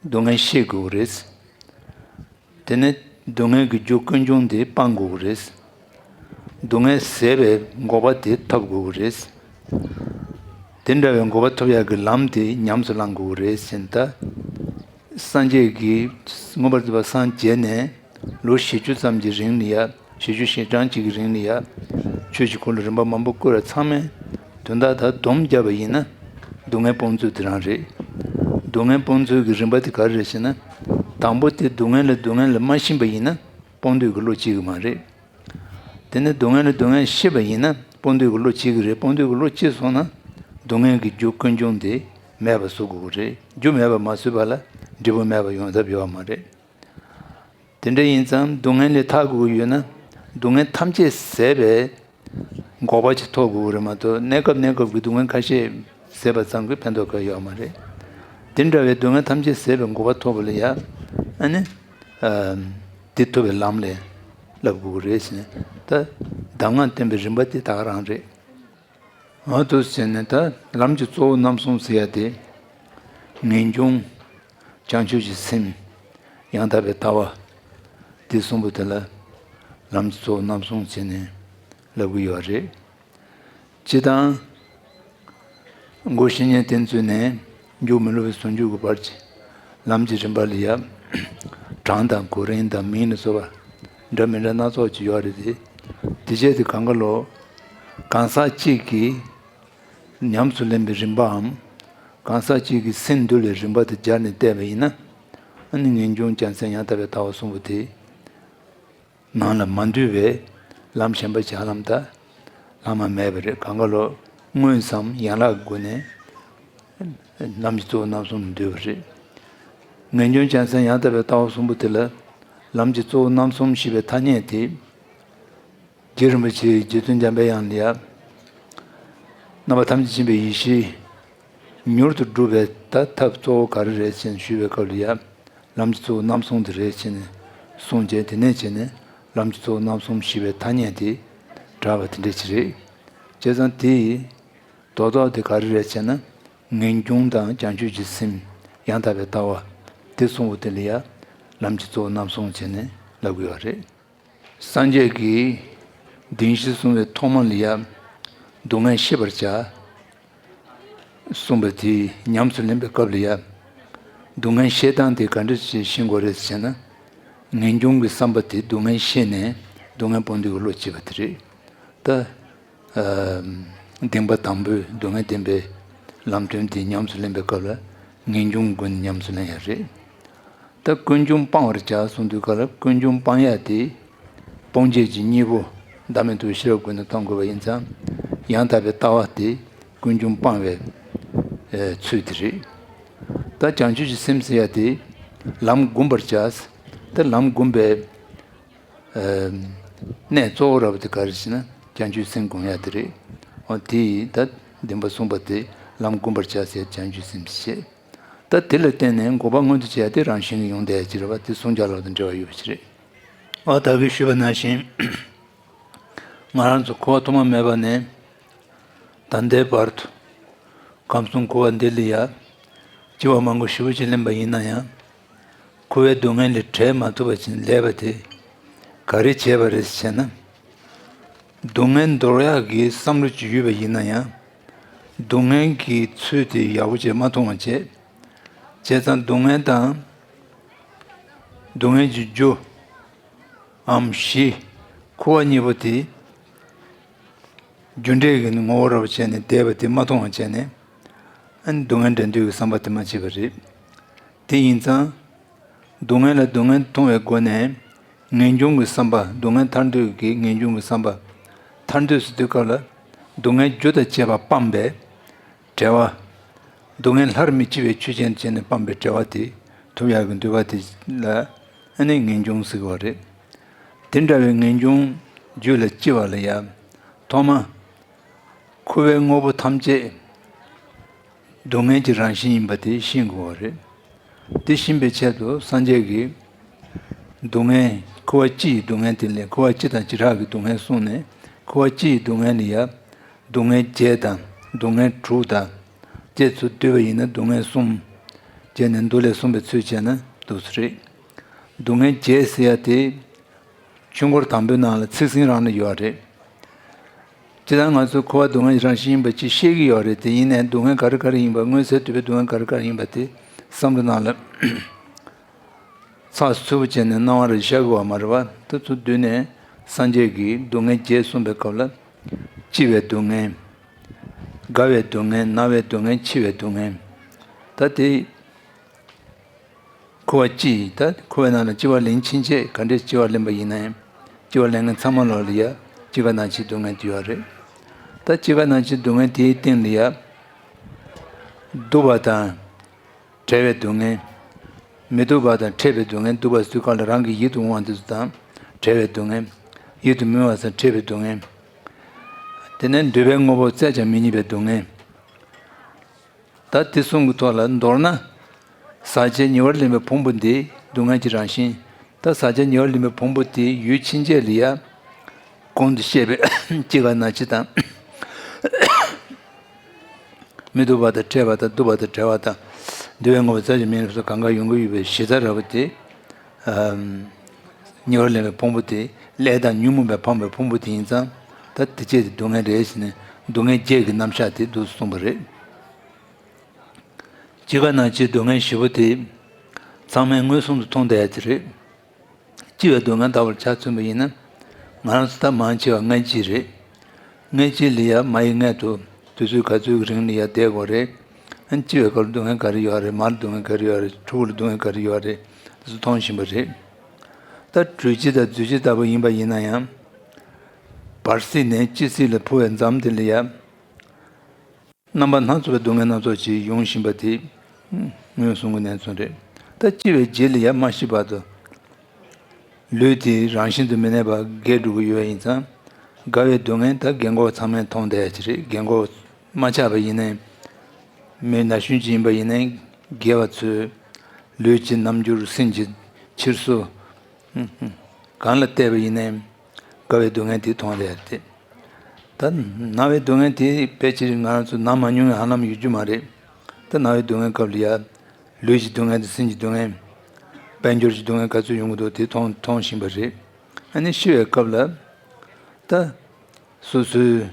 སྡུག་བསྔལ་ཤེས་དགོས་རེད། དེ་ནས་སྡུག་བསྔལ་གྱི་རྒྱུ་ཀུན་འབྱུང་དེ་སྤང་དགོས་ཀྱི་རེད། སྡུག་བསྔལ་ཟད་པའི་འགོག་པ་དེ་ཐོབ་དགོས་ཀྱི་རེད། དེ་འདྲ་བའི་འགོག་པ་ཐོབ་ཡག་གི་ལམ་དེ་ཉམས་སུ་བླང་དགོས་ཀྱི་རེད་ཟེར་ན། ད་སངས་རྒྱས་ཀྱིས་མངོན་པར་རྫོགས་པར་སངས་རྒྱས་ནས་ལོ་བཞི་བཅུ་ཙམ་གྱི་རིང་ལ་ཡ། བཞི་བཅུ་ཞེ་གྲངས་གཅིག་གི་རིང་ལ་ཡ། ཆོས་ཀྱི་འཁོར་ལོ་རིམ་པ་མང་པོ་བསྐོར་བ་ཚང་མས། དོན་དག་ད་སྡོམ་བརྒྱབ་པ་ཡིན་ན། སྡུག་བསྔལ་སྤོང་ཚུལ་དེ་རང་རེད། སྡུག་བསྔལ་སྤོང་ཚུལ་གྱི་རིམ་པ་དེ་ག་རེ་རེད་ཟེར་ན། དང་པོ་དེ་སྡུག་བསྔལ་ལ་སྡུག་བསྔལ་ལ་མ་ཞེན་པ་ཡིན་ན་སྤོང་འདོད་ཀྱི་བློ་སྐྱེ་གི་མ་རེད། དེ་ནས་སྡུག་བསྔལ་ལ་སྡུག་བསྔལ་ཤེས་པ་ཡིན་ན་སྤོང་འདོད་ཀྱི་བློ་སྐྱེ་གི་རེད། སྤོང་འདོད་ཀྱི་བློ་སྐྱེས་སོང་ན་སྡུག་བསྔལ་གྱི་རྒྱུ་ཀུན་འབྱུང་དེ་མེད་པ་བཟོ་དགོས་ཀྱི་རེད། རྒྱུ་མེད་པ་མ་བཟོས་པ་ལ་འབྲས་བུ་མེད་པ་ཡོང་ཐབས་ཡོད་མ་རེད། དེ་འདྲ་ཡིན་ཙང་སྡུག་བསྔལ་ལས་ཐར་དགོས་ཀྱི་ཡོད་ན་སྡུག་བསྔལ་ཐམས་ཅད་ཟད་པའི་འགོག་པ་ཅིག་ཐོབ་དགོས་ཀྱི་རེད་མ་གཏོགས། གནས་སྐབས་གནས་སྐབས་ཀྱི་སྡུག་བསྔལ་ཁ་ཤས་ཟད་པ་ཙམ་གྱིས་ཕན་ཐོགས་ག་ཡོད་མ་རེད། དེ་འདྲ་བའི་སྡུག་བསྔལ་ཐམས་ཅད་ཟད་པའི་འགོག་པ་ཐོབ་པ་ལ་ཡ། ཨ་ནི། ཨ། དེ་ཐོབ་པའི་ལམ་ལས་བསླབ་དགོས་ཀྱི་རེད་ཟེར་ནས། ད་གདམས་ངག་བསྟན་པའི་རིམ་པ་དེ་ད་ག་རང་རེད། འོ་དེ་བྱས་ནས་ད་ལམ་གྱི་གཙོ་བོ་རྣམ་གསུམ་ཟེར་ཡ་དེ། ངེས་འབྱུང་། བྱང་ཆུབ་ཀྱི་སེམས། ཡང་དག་པའི་ལྟ་བ་འདི་གསུངས་པ་དེ་ལ་ལམ་གྱི་གཙོ་བོ་རྣམ་གསུམ་བྱས་ནས་ལབ་ཀྱི་ཡོད་རེད། སྤྱིར་བཏང་སྒོ་བཤེས་གཉེན་བསྟེན་ཚུལ་ནས་མཇུག་མི་སློབ་པའི་ཟུང་འཇུག་གི་བར་གྱི་ལམ་གྱི་རིམ་པ་ལ་ཡ། གྲངས་དང་གོ་རིམ་དང་མིང་ལ་སོགས་པ་འདྲ་མི་འདྲ་སྣ་ཚོགས་ཅིག་ཡོད་རེད་དེ། དེ་བྱས་ཏེ་གང་ག་ལོ། གང་ཟག་གཅིག་གིས་ཉམས་སུ་ལེན་པའི་རིམ་པའམ། གང་ཟག་གཅིག་གིས་སེམས་འདུལ་བའི་རིམ་པ་དེ་སྦྱར་ནས་བལྟས་པ་ཡིན་ན། ཨ་ནི་ངེས་འབྱུང་རྒྱལ་མཚན་ཡང་དག་པའི་ལྟ་བ་གསུངས་པ་དེ། ནང་ལ་མ་འདུས་པའི་ལམ་གཞན་པ་ཅིག་ཧ་ལམ་ད་ལྷག་མ་མེད་པ་རེད། གང་ག་ལོ་དངོས་སམ་ཡན་ལག་གི་སྒོ་ནས་ལམ་གྱི་གཙོ་བོ་རྣམ་གསུམ་ལ་འདུས་པ་རེད། ངེས་འབྱུང་རྒྱལ་མཚན་ཡང་དག་པའི་ལྟ་བ་གསུམ་པོ་དེ་ལ་ལམ་གྱི་གཙོ་བོ་རྣམ་གསུམ་ཞེས་པའི་ཐ་སྙད་དེ། རྗེ་རིན་པོ་ཆེའི་རྗེ་བཙུན་འཇམ་པའི་དབྱངས་ལ་ཡ། རྣམ་པ་ཐམས་ཅད་མཁྱེན་པའི་ཡེ་ཤེས་མྱུར་དུ་སྒྲུབ་པའི་ད་ཐབས་གཙོ་བོ་ག་རེ་རེད་ཅེས་ཞུས་པའི་སྐབས་ལ་ཡ། ལམ་གྱི་གཙོ་བོ་རྣམ་གསུམ་དེ་རེད་ཅེས་ནས་གསུངས་རྗེས། དེ་ནས་བྱས་ནས་ལམ་གྱི་གཙོ་བོ་རྣམ་གསུམ་ཞེས་པའི་ཐ་སྙད་དེ་གྲགས་པ་དེ་འདྲ་ཅིག་རེད། བྱས་ཙང་དེའི་རྡོག་རྡོག་དེ་ག་རེ་རེད་ཅེ་ན། ངེས་འབྱུང་དང་བྱང་ཆུབ་ཀྱི་སེམས། ཡང་དག་པའི་ལྟ་བ་དེ་གསུངས་པ་དེ་ལ་ཡ། ལམ་གྱི་གཙོ་བོ་རྣམ་གསུམ་བྱས་ནས་ལབ་དགོས་པ་རེད། སངས་རྒྱས་ཀྱིས་བདེན་བཞི་གསུངས་པའི་ཐོག་མ་ལ་ཡ། སྡུག་བསྔལ་ཤེས་པར་བྱ། གསུངས་པ་དེ་ཉམས་སུ་ལེན་པའི་སྐབས་ལ་ཡ། སྡུག་བསྔལ་ཤེས་སྟངས་དེ་ག་འདྲ་ཞིག་ཤེས་དགོས་རེད་ཟེར་ན། ངེས་འབྱུང་གི་བསམ་པ་དེ་སྡུག་བསྔལ་ཤེས་ནས་སྡུག་བསྔལ་སྤོང་འདོད་ཀྱི་བློ་སྐྱེས་པ་དེ་རེད། ད། ཨ། གདམས་པ་དང་པོའི་སྡུག་བསྔལ་བདེན་པའི་ལམ་སྟོན་དེ་ཉམས་སུ་ལེན་པའི་སྐབས་ལ་ངེས་འབྱུང་སྒོ་ནས་ཉམས་སུ་ལེན་ཡ་རེད། ད་ཀུན་འབྱུང་སྤང་བར་བྱ་གསུངས་དུས་སྐབས་ལ་ཀུན་འབྱུང་སྤང་ཡ་དེ་སྤོང་བྱེད་ཀྱི་གཉེན་པོ་བདག་མེད་རྟོགས་པའི་ཤེས་རབ་སྒོ་ནས་མཐོང་དགོས་པ་ཡིན་ཙང་། ཡང་དག་པའི་ལྟ་བ་དེ་ཀུན་འབྱུང་སྤང་བའི་ཨེ་ཚུལ་དེ་རེད། ད་བྱང་ཆུབ་ཀྱི་སེམས་ཟེར་ཡ་དེ་ལམ་བསྒོམ་པར་བྱ། ད་ལམ་བསྒོམ་པའི་ཨ། གནད་གཙོ་བོ་ར་བ་དེ་ག་རེ་ཟེར་ན་བྱང་ཆུབ་སེམས་སྒོམ་ཡ་དེ་རེད། འོ་དེ་ཡིས་ད་བདེན་པ་གསུངས་པ་དེ་ལམ་བསྒོམ་པར་བྱ་ཟེར་བྱང་ཆུབ་སེམས་ཞེས། ད་དེ་ལ་བརྟེན་ནས་འགོག་པ་མངོན་དུ་བྱེད་ཡ་དེ་རང་བཞིན་གྱིས་ཡོང་བསྡད་ཡ་ཅིག་རེད་བ། དེ་གསུང་རྒྱ་ལོ་དང་འབྲེལ་བ་ཡོད་པ་ཞིག་རེད། འོ་ད་གིན་ཞུས་པ་ནང་བཞིན། ང་རང་ཚོ་འཁོར་བ་ཐོག་མ་མེད་པ་ནས་ད་ལྟའི་བར་དུ་ཁམས་གསུམ་འཁོར་བ་འདི་ལ་ཡ་སྐྱེ་བ་མང་པོ་ཞེ་པོ་ཅིག་ལེན་པ་ཡིན་ན་ཡང་། འཁོར་བའི་སྡུག་བསྔལ་ལས་བྲལ་མ་ཐུབ་པ་ཅིག་སླེབས་པ་དེ་ག་རེ་བྱས་པ་རེད་ཟེར་ན། སྡུག་བསྔལ་འདོར་ཡག་གི་བསམ་བློ་ཅིག་ཡོད་པ་ཡིན་ན་ཡང་། སྡུག་བསྔལ་གྱི་ཚུལ་དེ་ཡག་པོ་བྱས་མ་མཐོང་བ་བྱས། བྱས་ཙང་སྡུག་བསྔལ་དང་། སྡུག་བསྔལ་གྱི་རྒྱུ། འམ་གཞི། འཁོར་བ་གཉིས་པོ་དེ། རྒྱུ་འབྲས་ཀྱི་ངོ་བོ་ར་བ་བྱས་ནས་བསྡད་པ་དེ་མ་མཐོང་བ་བྱས་ནས། ཨ་ནི་སྡུག་བསྔལ་འདྲ་འདོད་ཀྱི་བསམ་པ་དེ་མ་བྱས་པ་རེད། དེ་ཡིན་ཙང་། སྡུག་བསྔལ་ལ་སྡུག་བསྔལ་མཐོང་བའི་སྒོ་ནས། ངེས་འབྱུང་གི་བསམ་པ་སྡུག་བསྔལ་ཐར་འདོད་ཀྱི་ངེས་འབྱུང་གི་བསམ་པ། ཐར་འདོད་ཟེར་དུས་སྐབས་ལ། སྡུག་བསྔལ་རྒྱུ་དང་བཅས་པ་སྤངས་པའི། བྲལ་བ། སྡུག་བསྔལ་སླར་མི་སྐྱེ་བའི་ཆོས་ཅན་བྱས་ནས་སྤངས་པའི་བྲལ་བ་དེ་ཐོབ་ཡག་གི་འདོད་པ་དེ་ལ་ཨ་ནི་ངེས་འབྱུང་ཟེར་གྱི་བ་རེད། དེ་འདྲ་བའི་ངེས་འབྱུང་རྒྱུད་ལ་སྐྱེ་བ་ལ་ཡང་ཐོག་མ་འཁོར་བའི་དངོས་པོ་ཐམས་ཅད་སྡུག་བསྔལ་གྱི་རང་བཞིན་ཡིན་པ་དེ་ཤེས་དགོས་པ་རེད། དེ་ཤེས་པའི་ཆེད་དུ་སངས་རྒྱས་ཀྱིས་སྡུག་བསྔལ་འཁོར་བ་སྤྱི་ཡི་སྡུག་བསྔལ་དེ་ལས་འཁོར་བ་སྤྱི་དང་བྱེ་བྲག་གི་སྡུག་བསྔལ་གསུངས་ནས། འཁོར་བ་སྤྱི་ཡི་སྡུག་བསྔལ་ལ་ཡང་སྡུག་བསྔལ་བརྒྱད་དང་སྡུག་བསྔལ་དྲུག་དང་བཅས་སུ་བསྡུས་པ་ཡིན་ན་སྡུག་བསྔལ་གསུམ་བྱས་ནས་མདོ་ལས་གསུངས་པའི་ཚུལ་བྱས་ན་འདུག་སེ་རེད། སྡུག་བསྔལ་བརྒྱད་ཟེར་ཡ་དེ་ཆོས་འཁོར་དང་པོའི་ནང་ལ་ཚིག་ཟིན་རང་ལ་ཡོད་རེད། སྤྱིར་བཏང་ང་ཚོ་འཁོར་བ་སྡུག་བསྔལ་གྱི་རང་བཞིན་ཡིན་པ་ཅིག་ཤེས་ཀྱི་ཡོད་རེད། དེ་ཡིན་ནའི་སྡུག་བསྔལ་ག་རེ་ག་རེ་ཡིན་པ། མངོན་གསལ་དོད་པའི་སྡུག་བསྔལ་ག་རེ་ག་རེ་ཡིན་པ་དེ་བསམ་བློ་ནང་ལ་ཚགས་ཚུད་པོ་བྱས་ནས་སྣང་བ་རེ་ཤར་གྱི་ཡོད་མ་རེད་བ། དེ་ཚོ་བསྡུས་ནས་སངས་རྒྱས་ཀྱིས་སྡུག་བསྔལ་བརྒྱད་གསུངས་པའི་སྐབས་ལ། སྐྱེ་བའི་སྡུག་བསྔལ། རྒ་བའི་སྡུག་བསྔལ། ན་བའི་སྡུག་བསྔལ། འཆི་བའི་སྡུག་བསྔལ། ད་དེ། འཁོར་བ་སྤྱི་ཡི་ད་འཁོར་བའི་ནང་ལ་སྐྱེ་བ་ལེན་ཕྱིན་ཆད་ག་འདྲས་སྐྱེ་བ་ལེན་པ་ཡིན་ན་ཡང་། སྐྱེ་བ་ལེན་མཁན་ཚང་མ་ལོག་ལ་ཡ་སྐྱེ་རྒ་ན་འཆིའི་སྡུག་བསྔལ་དེ་ཡོད་རེད། ད་སྐྱེ་རྒ་ན་འཆིའི་སྡུག་བསྔལ་དེའི་སྟེང་ལ་ཡ། སྡུག་པ་དང་། བྲལ་བའི་སྡུག་བསྔལ། མི་སྡུག་པ་དང་ཕྲད་པའི་སྡུག་བསྔལ། སྡུག་པ་ཟེར་དུས་སྐབས་ལ་རང་གི་ཡིད་དུ་འོང་བ་དེ་ཚོ་དང་བྲལ་བའི་སྡུག་བསྔལ། ཡིད་དུ་མི་འོང་བ་དང་ཕྲད་པའི་སྡུག་བསྔལ། དེ་ནས་འདོད་པའི་དངོས་པོ་བཙལ་ཀྱང་མི་རྙེད་པའི་སྡུག་བསྔལ། ད་དེ་གསུམ་གྱི་ཐོག་ལ་མདོར་ན། ཟག་བཅས་ཉེ་བར་ལེན་པའི་ཕུང་པོ་འདི་སྡུག་བསྔལ་གྱི་རང་བཞིན། ད་ཟག་བཅས་ཉེ་བར་ལེན་པའི་ཕུང་པོ་དེ་ཡུལ་ཕྱིན་ཆད་ལ་ཡ། གོང་དུ་བཤད་པའི་སྐྱེ་རྒ་ན་འཆི་དང་། མི་སྡུག་པ་དང་ཕྲད་པ་དང་སྡུག་པ་དང་བྲལ་བ་དང་། འདོད་པའི་དངོས་པོ་བཙལ་ཀྱང་མི་རྙེད་པ་སོགས་གང་ག་ཡོང་གི་ཡོད་པའི་གཞི་རྩ་ར་བ་དེ། ཉེ་བར་ལེན་པའི་ཕུང་པོ་དེ་ཀླད་དང་ཉོན་མོངས་པས་འཕངས་པའི་ཕུང་པོ་དེ་ཡིན་ཙང་། ད་དེ་བཅས་དེ་སྡུག་བསྔལ་རེད་ཟེར་ནས་སྡུག་བསྔལ་བརྒྱད་ཀྱི་རྣམ་གཞག་དེ་འདུག་གསུངས་པ་རེད། སྤྱི་བཀའ་ནང་སྤྱིའི་སྡུག་བསྔལ་བཞི་པོ་དེ་ཚང་མས་མངོན་སུམ་དུ་མཐོང་བསྡད་ཡ་དེ་རེད། སྤྱི་བའི་སྡུག་བསྔལ་ལྟ་བུར་ཆ་མཚོན་པ་ཡིན་ན། ང་རང་ཚོ་ད་མང་ཆེ་བ་མངལ་སྐྱེས་རེད། མངལ་སྐྱེས་ལ་ཡ་མ་ཡི་མངལ་དུ་དུས་ཚོད་ག་ཚོད་ཀྱི་རིང་ལ་ཡ་བསྡད་དགོས་རེད། ཨ་ནི་སྐྱེ་བའི་སྐབས་ལ་སྡུག་བསྔལ་ག་རེ་ཡོད་རེད། མར་སྡུག་བསྔལ་ག་རེ་ཡོད་རེད། ཕྲུ་གུ་ལ་སྡུག་བསྔལ་ག་རེ་ཡོད་རེད། དེ་ཚོ་མཐོང་བཞིན་པ་རེད། ད་སྦྲུལ་སྐྱེས་དང་རྫུས་སྐྱེས་ལྟ་བུ་ཡིན་པ་ཡིན་ན་ཡང་། བར་སྲིད་ནས་སྤྱི་སྲིད་ལ་འཕོ་བའི་མཚམས་དེ་ལ་ཡ། རྣམ་པ་སྣ་ཚོགས་པའི་སྡུག་བསྔལ་སྣ་ཚོགས་ཅིག་ཡོང་བཞིན་པ་དེ་སྔོན་སོང་གི་གནས་ཚུལ་རེད། ད་སྐྱེ་བའི་རྗེས་ལ་ཡང་མ་ཤི་བར་དུ་ལུས་དེ་རང་བཞིན་དུ་མི་གནས་པར་རྒས་འགྲོ་གི་ཡོད་པ་ཡིན་ཙང་། རྒ་བའི་སྡུག་བསྔལ་ད་རྒན་གོག་ཚང་མས་མཐོང་བསྡད་ཡ་ཅིག་རེད། རྒན་གོག་མ་ཆགས་པ་ཡིན་ནའི། མི་ན་གཞོན་ཅིག་ཡིན་པ་ཡིན་ནའི་རྒས་པ་ཚོས་ལུས་ཀྱི་རྣམ་འགྱུར་སེམས་ཀྱི་འཁྱེར་སོ། གང་ལ་བལྟས་པ་ཡིན་ནའི་རྒ་བའི་སྡུག་བསྔལ་དེ་མཐོང་རེད་དེ། ད་ན་བའི་སྡུག་བསྔལ་དེ་དཔེ་ཆ་ང་རང་ཚོ་ན་མ་མྱོང་བའི་ཧ་ལམ་ཡོད་རྒྱུ་མ་རེད། ད་ན་བའི་སྡུག་བསྔལ་སྐབས་ལ་ཡ། ལུས་ཀྱི་སྡུག་བསྔལ་དང་སེམས་ཀྱི་སྡུག་བསྔལ། དཔལ་འབྱོར་གྱི་སྡུག་བསྔལ་ག་ཚོད་ཡོང་གི་འདུག་དེ་མཐོང་མཐོང་བཞིན་པ་རེད། ཨ་ནི་ཤི་བའི་སྐབས་ལ། ད། སོ་སོའི།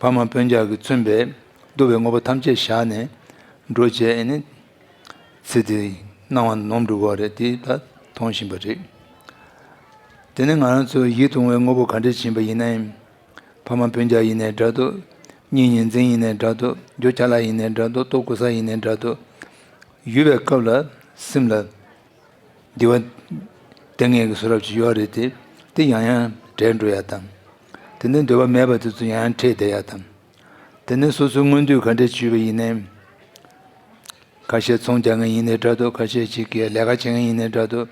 ཕ་མ་སྤུན་ཀྱག་གིས་མཚོན་པའི་སྡུག་པའི་དངོས་པོ་ཐམས་ཅད་བཞག་ནས་འགྲོ་བྱས་ཨེ་ནི། ཚེ་འདིའི་སྣང་བ་ནོར་འགྲོ་གི་རེད་དེ་ད་མཐོང་བཞིན་པ་རེད། དེ་ནི་ང་རང་ཚོ་ཡིད་དུ་འོང་བའི་དངོས་པོ་ག་འདྲ་ཞིག་ཡིན་པ་ཡིན་ནའི། ཕ་མ་སྤུན་ཀྱག་ཡིན་ནའི་འདྲ་འདུག་གཉེན་ཉེ་འཛིན་ཡིན་ནའི་འདྲ་འདུག་རྒྱུ་ཅ་ལག་ཡིན་ནའི་འདྲ་འདུག་སྟོབས་གོ་ས་ཡིན་ནའི་འདྲ་འདུག་ཡོད་པའི་སྐབས་ལ་སེམས་ལ། བདེ་བ་སྟེར་མཁན་གྱི་བཟོ་འདྲ་ཅིག་ཡོད་རེད་དེ། དེ་ཡང་ཡང་བྲལ་འགྲོ་ཡ་དང་། དེ་ནས་འདོད་པ་མེད་པ་དེ་ཚོ་ཡང་ཡང་འཕྲད་བསྡད་ཡ་དང་། དེ་ནས་སོ་སོའི་མངོན་འདོད་ག་འདྲས་ཅིག་ཡོད་པ་ཡིན་ནའི། ཁ་ཤས་ཚོང་རྒྱག་མཁན་ཡིན་ནའི་འདྲ་འདུག་ཁ་ཤས་ཅིག་གིས་ལས་ཀ་བྱེད་མཁན་ཡིན་ནའི་འདྲ་འདུག་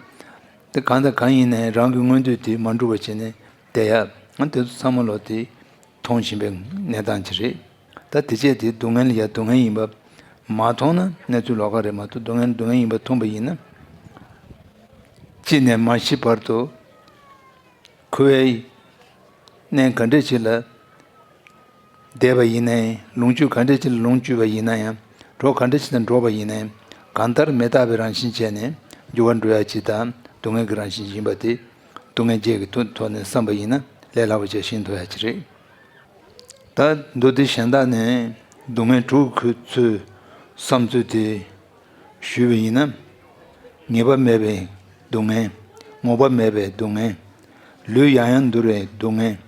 དེ་གང་དང་གང་ཡིན་ནའི་རང་གི་མངོན་འདོད་དེ་མ་འགྲུབ་པ་བྱས་ནས་བསྡད་ཡ། ང་དེ་ཚོ་ཚང་མ་ལོ་དེ། མཐོང་བཞིན་པའི་གནས་སྟངས་ཅིག་རེད། ད་དེ་བྱས་དེ་སྡུག་བསྔལ་ཡང་སྡུག་བསྔལ་ཡིན་པ་མ་མཐོང་ན་གནས་ཚུལ་ལོགས་ཀ་རེད་མ་གཏོགས། སྡུག་བསྔལ་སྡུག་བསྔལ་ཡིན་པ་མཐོང་པ་ཡིན་ན། སྐྱེས་ནས་མ་ཤི་བར་དུ་འཁོར་བའི་གནས་ག་འདྲ་ཞིག་ལ་བསྡད་པ་ཡིན་ནའི། ལོངས་སྤྱོད་ག་འདྲ་ཞིག་ལ་ལོངས་སྤྱོད་པ་ཡིན་ན་ཡང་། གྲོགས་ག་འདྲ་ཞིག་དང་འགྲོགས་པ་ཡིན་ནའི། གང་ལྟར་མི་རྟག་པའི་རང་བཞིན་བྱས་ནས་འགྱུར་བ་འགྲོ་ཡ་ཅིག་དང་སྡུག་བསྔལ་གྱི་རང་བཞིན་ཡིན་པ་དེ་སྡུག་བསྔལ་བརྒྱད་ཀྱི་ཐོག་ནས་བསམ་པ་ཡིན་ན་ལས་སླ་པོ་ཅིག་ཤེས་ཐུབ་ཡ་ཅིག་རེད། ད་མདོ་སྡེ་གཞན་དག་ནས་སྡུག་བསྔལ་དྲུག་གི་ཚུལ་བསམ་ཚུལ་དེ་ཞུས་པ་ཡིན་ན། ངེས་པ་མེད་པའི་སྡུག་བསྔལ། ངོ་བ་མེད་པའི་སྡུག་བསྔལ། ལུས་ཡང་ཡང་འདུར་བའི་སྡུག་བསྔལ།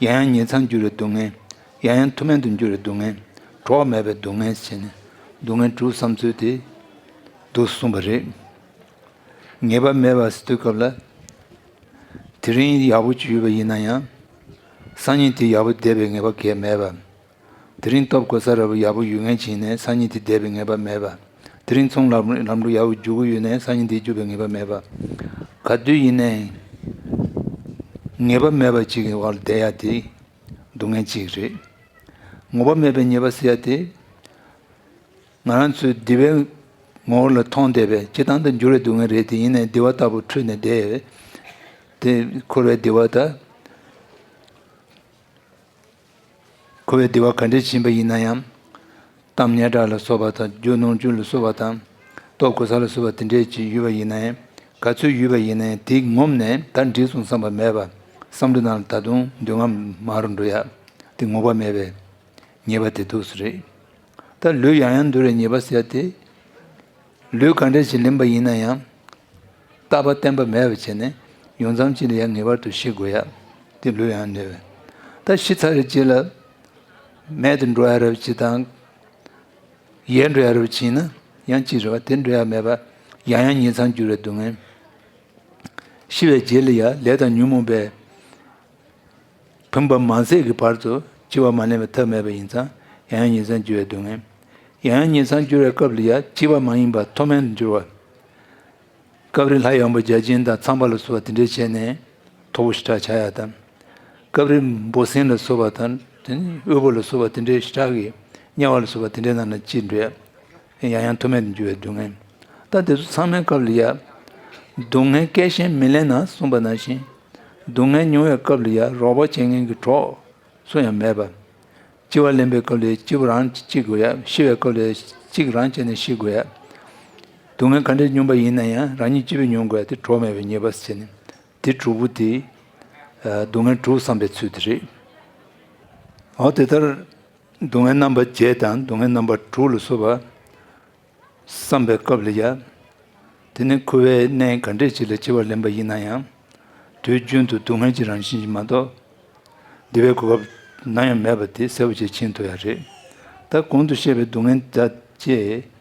ཡང་ཡང་ཉིང་མཚམས་འགྱུར་བའི་སྡུག་བསྔལ། ཡང་ཡང་མཐུ་མེད་དུ་འགྱུར་བའི་སྡུག་བསྔལ། གྲོགས་མེད་པའི་སྡུག་བསྔལ་བྱས་ནས་སྡུག་བསྔལ་དྲུག་བསམ་ཚུལ་དེ་འདུག་གསུངས་པ་རེད། ངེས་པ་མེད་པ་ཟེར་དུས་སྐབས་ལ། དེ་རིང་ཡག་པོ་ཅིག་ཡོད་པ་ཡིན་ན་ཡང་། སང་ཉིན་དེ་ཡག་པོ་བསྡད་པའི་ངེས་པ་གང་ཡང་མེད་པ། དེ་རིང་སྟོབས་གོ་ས་འདྲ་པོ་ཡག་པོ་ཡོད་མཁན་ཅིག་ཡིན་ནའི་སང་ཉིན་དེ་བསྡད་པའི་ངེས་པ་མེད་པ། དེ་རིང་ཚོང་ལམ་ལམ་འགྲོ་ཡག་པོ་རྒྱུག་གི་ཡོད་ནའི་སང་ཉིན་དེ་རྒྱུག་པའི་ངེས་པ་མེད་པ། ག་དུས་ཡིན་ནའི་ངེས་པ་མེད་པ་ཅིག་གི་འོག་ལ་བསྡད་ཡ་དེ་སྡུག་བསྔལ་ཅིག་རེད། ངོ་བ་མེད་པའི་ཉེས་པ་ཟེར་ཡ་དེ། ང་རང་ཚོའི་བདེ་བའི་ངོ་བོ་ལ་མཐོང་བསྡད་པའི་སྤྱིར་བཏང་དུ་འགྱུར་བའི་སྡུག་བསྔལ་རེད་དེ། ཡིན་ནའི་བདེ་བ་ལྟ་བུ་འཁྲུལ་ནས་བསྡད་ཡོད། དེ་འཁོར་བའི་བདེ་བ་དང་། འཁོར་བའི་བདེ་བ་ག་འདྲ་ཞིག་ཡིན་པ་ཡིན་ན་ཡང་། གཏམ་སྙན་གྲགས་ལ་སོགས་པ་དང་། རྒྱུ་ནོར་རྒྱུ་ལ་སོགས་པ་དང་། སྟོབས་གོ་ས་ལ་སོགས་པ་དེ་འདྲས་ཅིག་ཡོད་པ་ཡིན་ན་ཡང་། ག་ཚོད་ཡོད་པ་ཡིན་ན་ཡང་དེ་ངོམས་ནས་ད་འགྲིག་སོང་བསམ་པ་མེད་པ། བསམ་བློ་ནང་ལ་ད་དུང་འདོད་རྔམ་མང་རུ་འགྲོ་ཡ། དེ་ངོ་བ་མེད་པའི་ཉེས་པ་དེ་འདུག་སེ་རེད། ད་ལུས་ཡང་ཡང་འདུར་བའི་ཉེས་པ་ཟེར་ཡ་དེ། ལུས་ག་འདྲ་ཞིག་ལེན་པ་ཡིན་ན་ཡང་། རྟག་པ་བརྟན་པ་མེད་པ་བྱས་ནས་ཡོང་མཚམས་ཅིག་ལ་ཡང་ངེས་པར་དུ་ཤི་དགོས་ཡ། དེ་ལུས་ཡང་ཡང་འདུར་བས། ད་ཤི་ཚར་རེ་ཅིག་ལ་མེད་དུ་འགྲོ་ཡ་རབས་ཅིག་དང་། ཡལ་འགྲོ་ཡ་རབས་ཅིག་ཡིན་ན་ཡང་ཅིག་རེད་བ། དེ་འགྲོ་ཡ་མེད་པ་ཡང་ཡང་ཉིང་མཚམས་འགྱུར་བའི་སྡུག་བསྔལ། ཤི་བའི་རྗེས་ལ་ཡང་ལས་དང་ཉོན་མོངས་པའི་བུམ་པ་མ་ཟད་ཀྱི་བར་དུ་འཆི་བ་མ་ལེན་པའི་ཐབས་མེད་པ་ཡིན་ཙང་ཡང་ཡང་ཉིང་མཚམས་འགྱུར་བའི་སྡུག་བསྔལ། ཡང་ཡང་ཉིང་མཚམས་འགྱུར་བའི་སྐབས་ལ་ཡང་འཆི་བ་མ་ཡིན་པ་མཐོ་དམན་དུ་འགྱུར་བ། སྐབས་རེ་ལྷ་ཡང་པོ་བརྒྱ་བྱིན་དང་ཚངས་པ་ལ་སོགས་པ་དེ་འདྲས་བྱས་ནས་མཐོ་པོ་ཞེ་དྲག་ཆགས་ཡ་དང་། སྐབས་རེ་འབུ་སྲིན་ལ་སོགས་པ་དང་དེ་ནི་དབུལ་པོ་ལ་སོགས་པ་དེ་འདྲས་ཞེ་དྲག་གི་དམྱལ་བ་ལ་སོགས་པ་དེ་འདྲས་ནང་ལ་སྐྱེས་འགྲོ་ཡ། ཡང་ཡང་མཐོ་དམན་དུ་འགྱུར་བའི་སྡུག་བསྔལ། ད་དེ་ཚོ་ཚང་མའི་སྐབས་ལ་ཡ། སྡུག་བསྔལ་སྐད་ཤེད་མི་ལེན་ན་གསུངས་པ་ནང་བཞིན། སྡུག་བསྔལ་མྱོང་བའི་སྐབས་ལ་ཡ་རོགས་པ་བྱེད་མཁན་གྱི་གྲོགས་སུ་ཡང་མེད་པ། སྐྱེ་བ་ལེན་པའི་སྐབས་ལ་སྐྱེ་བ་རང་སྐྱེ་དགོས་ཡ། ཤི་བའི་སྐབས་ལ་གཅིག་རང་སྐྱེས་ནས་ཤི་དགོས་ཡ། སྡུག་བསྔལ་ག་འདྲས་མྱོང་པ་ཡིན་ན་ཡང་རང་ཉིད་སྤྱི་བོས་མྱོང་དགོས་ཡ་དེ་གྲོགས་མེད་པའི་ཉེས་པ་ཟེར་ནས་དེ་དྲུག་པོ་དེ་སྡུག་བསྔལ་དྲུག་བསམ་པའི་ཚུལ་དེ་རེད། འོ་དེ་ལྟར་སྡུག་བསྔལ་རྣམ་པ་བརྒྱད་དང་སྡུག་བསྔལ་རྣམ་པ་དྲུག་ལ་སོགས་པ་བསམ་པའི་སྐབས་ལ་ཡ། དེ་ནི་འཁོར་བའི་གནས་ག་འདྲས་ཅིག་ལ་སྐྱེ་བ་ལེན་པ་ཡིན་ན་ཡང་། དུས་རྒྱུན་དུ་སྡུག་བསྔལ་གྱི་རང་བཞིན་ཞིག་མ་གཏོགས། བདེ་བའི་གོ་སྐབས་ནམ་ཡང་མེད་པ་དེ་གསལ་པོ་ཅིག་མཁྱེན་ཐུབ་ཡ་རེད། ད་གོང་དུ་བཤད་པའི་སྡུག་བསྔལ་དག་ཅེས།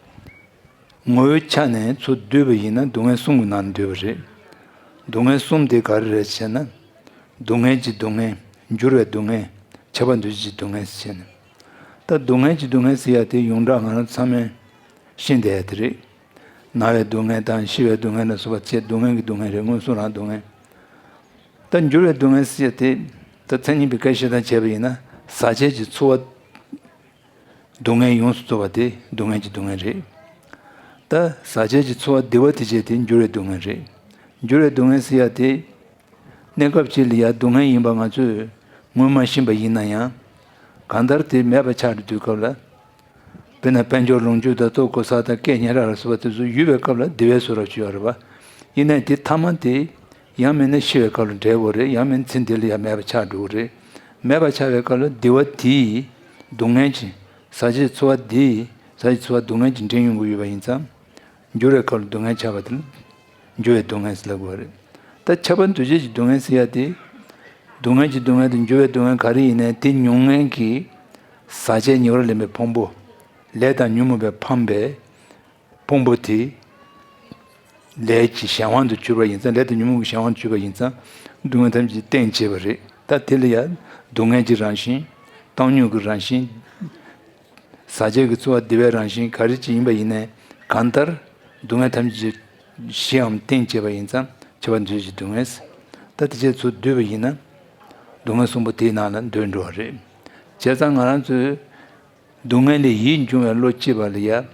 ངོ་བོའི་ཆ་ནས་ཚུར་བསྡུས་པ་ཡིན་ན་སྡུག་བསྔལ་གསུམ་གྱི་ནང་ནས་འདུས་པ་རེད། སྡུག་བསྔལ་གསུམ་དེ་ག་རེ་རེད་ཟེར་ན། སྡུག་བསྔལ་གྱི་སྡུག་བསྔལ། འགྱུར་བའི་སྡུག་བསྔལ། ཁྱབ་པ་འདུ་བྱེད་ཀྱི་སྡུག་བསྔལ་ཟེར་ནས། ད་སྡུག་བསྔལ་གྱི་སྡུག་བསྔལ་ཟེར་ཡ་དེ་ཡོངས་གྲགས་ང་རང་ཚང་མས་ཤེས་བསྡད་ཡ་དེ་རེད། ན་བའི་སྡུག་བསྔལ་དང་ཤི་བའི་སྡུག་བསྔལ་ལ་སོགས་པ་བཅས་སྡུག་བསྔལ་གྱི་སྡུག་བསྔལ་རེད། མངོན་སུམ་རང་སྡུག་བསྔལ། ད་འགྱུར་བའི་སྡུག་བསྔལ་ཟེར་ཡ་དེ། ད་མཚན་ཉིད་པའི་སྐད་བཤད་སྟངས་བྱས་པ་ཡིན་ན་ཟག་བཅས་ཀྱི་ཚོར་བ། སྡུག་བསྔལ་ཡོངས་སུ་རྫོགས་པ་དེ་སྡུག་བསྔལ་གྱི་སྡུག་བསྔལ་རེད། ད་ཟག་བཅས་ཀྱི་ཚོར་བ་བདེ་བ་དེ་བཅས་དེ་འགྱུར་བའི་སྡུག་བསྔལ་རེད། འགྱུར་བའི་སྡུག་བསྔལ་ཟེར་ཡ་དེ། གནས་སྐབས་ཅིག་ལ་ཡ་སྡུག་བསྔལ་ཡིན་པ་ང་ཚོས་ངོས་མ་ཤེས་པ་ཡིན་ན་ཡང་། གང་ལྟར་དེ་མེད་པ་ཆགས་འགྲོ་དུས་སྐབས་ལ། དཔེར་ན་དཔལ་འབྱོར་ལོངས་སྤྱོད་དང་ལྟོ་གོས་ས་དང་སྐད་སྙན་གྲགས་ལ་སོགས་པ་དེ་ཚོ་ཡོད་པའི་སྐབས་ལ་བདེ་བའི་བཟོ་འདྲ་ཅིག་ཡོད་རེད་པ། ཡིན་ནའི་དེ་ཐ་མ་དེ་ཡང་མིན་ན་ཤི་བའི་སྐབས་ལ་འབྲས་བུ་རེད། ཡང་མིན་ཚེ་འདི་ལ་ཡང་མེད་པ་ཆགས་འགྲོ་གི་རེད། མེད་པ་ཆགས་པའི་སྐབས་ལ་བདེ་བ་དེས་སྡུག་བསྔལ་གྱི་ཟག་བཅས་ཚོར་བ་དེས་ཟག་བཅས་ཚོར་བ་སྡུག་བསྔལ་གྱི་འདྲེན་ཡོང་གི་ཡོད་པ་ཡིན་ཙང་། འགྱུར་བའི་སྐབས་ལ་སྡུག་བསྔལ་ཆགས་པ་དེ་ལ་འགྱུར་བའི་སྡུག་བསྔལ་ཟེར་ལབ་དགོས་པ་རེད། ད་ཁྱབ་པ་འདུ་བྱེད་ཀྱི་སྡུག་བསྔལ་ཟེར་ཡ་དེ། སྡུག་བསྔལ་གྱི་སྡུག་བསྔལ་དང་འགྱུར་བའི་སྡུག་བསྔལ་ག་རེ་ཡིན་ནའི་དེ་མྱོང་མཁན་གྱི་ཟག་བཅས་ཉེ་བར་ལེན་པའི་ཕུང་པོ། ལས་དང་ཉོན་མོངས་པས་འཕངས་པའི་ཕུང་པོ་དེ། ལས་ཀྱི་གཞན་དབང་དུ་གྱུར་པ་ཡིན་ཙང་ལས་དང་ཉོན་མོངས་ཀྱི་གཞན་དབང་དུ་གྱུར་པ་ཡིན་ཙང་སྡུག་བསྔལ་ཐམས་ཅད་རྟེན་བྱེད་པ་རེད། ད་དེ་ལ་ཡང་སྡུག་བསྔལ་གྱི་རང་བཞིན། བཏང་སྙོམས་ཀྱི་རང་བཞིན། ཟག་བཅས་ཀྱི་ཚོར་བ་བདེ་བའི་རང་བཞིན་ག་རེ་ཅིག་ཡིན་པ་ཡིན་ནའི་གང་ལྟར་སྡུག་བསྔལ་ཐམས་ཅད་གཞིའམ་རྟེན་བྱེད་པ་ཡིན་ཙང་ཁྱབ་པ་འདུ་བྱེད་ཀྱི་སྡུག་བསྔལ། ད་དེ་བཅས་ཚུར་བསྡུས་པ་ཡིན་ན་སྡུག་བསྔལ་གསུམ་པོ་དེའི་ནང་ལ་འདུས་འགྲོ་བ་རེད། བྱས་ཙང་ང་རང་ཚོས་སྡུག་བསྔལ་ལས་ཡིད་འབྱུང་བའི་བློ་སྐྱེས་པ་ལ་ཡ།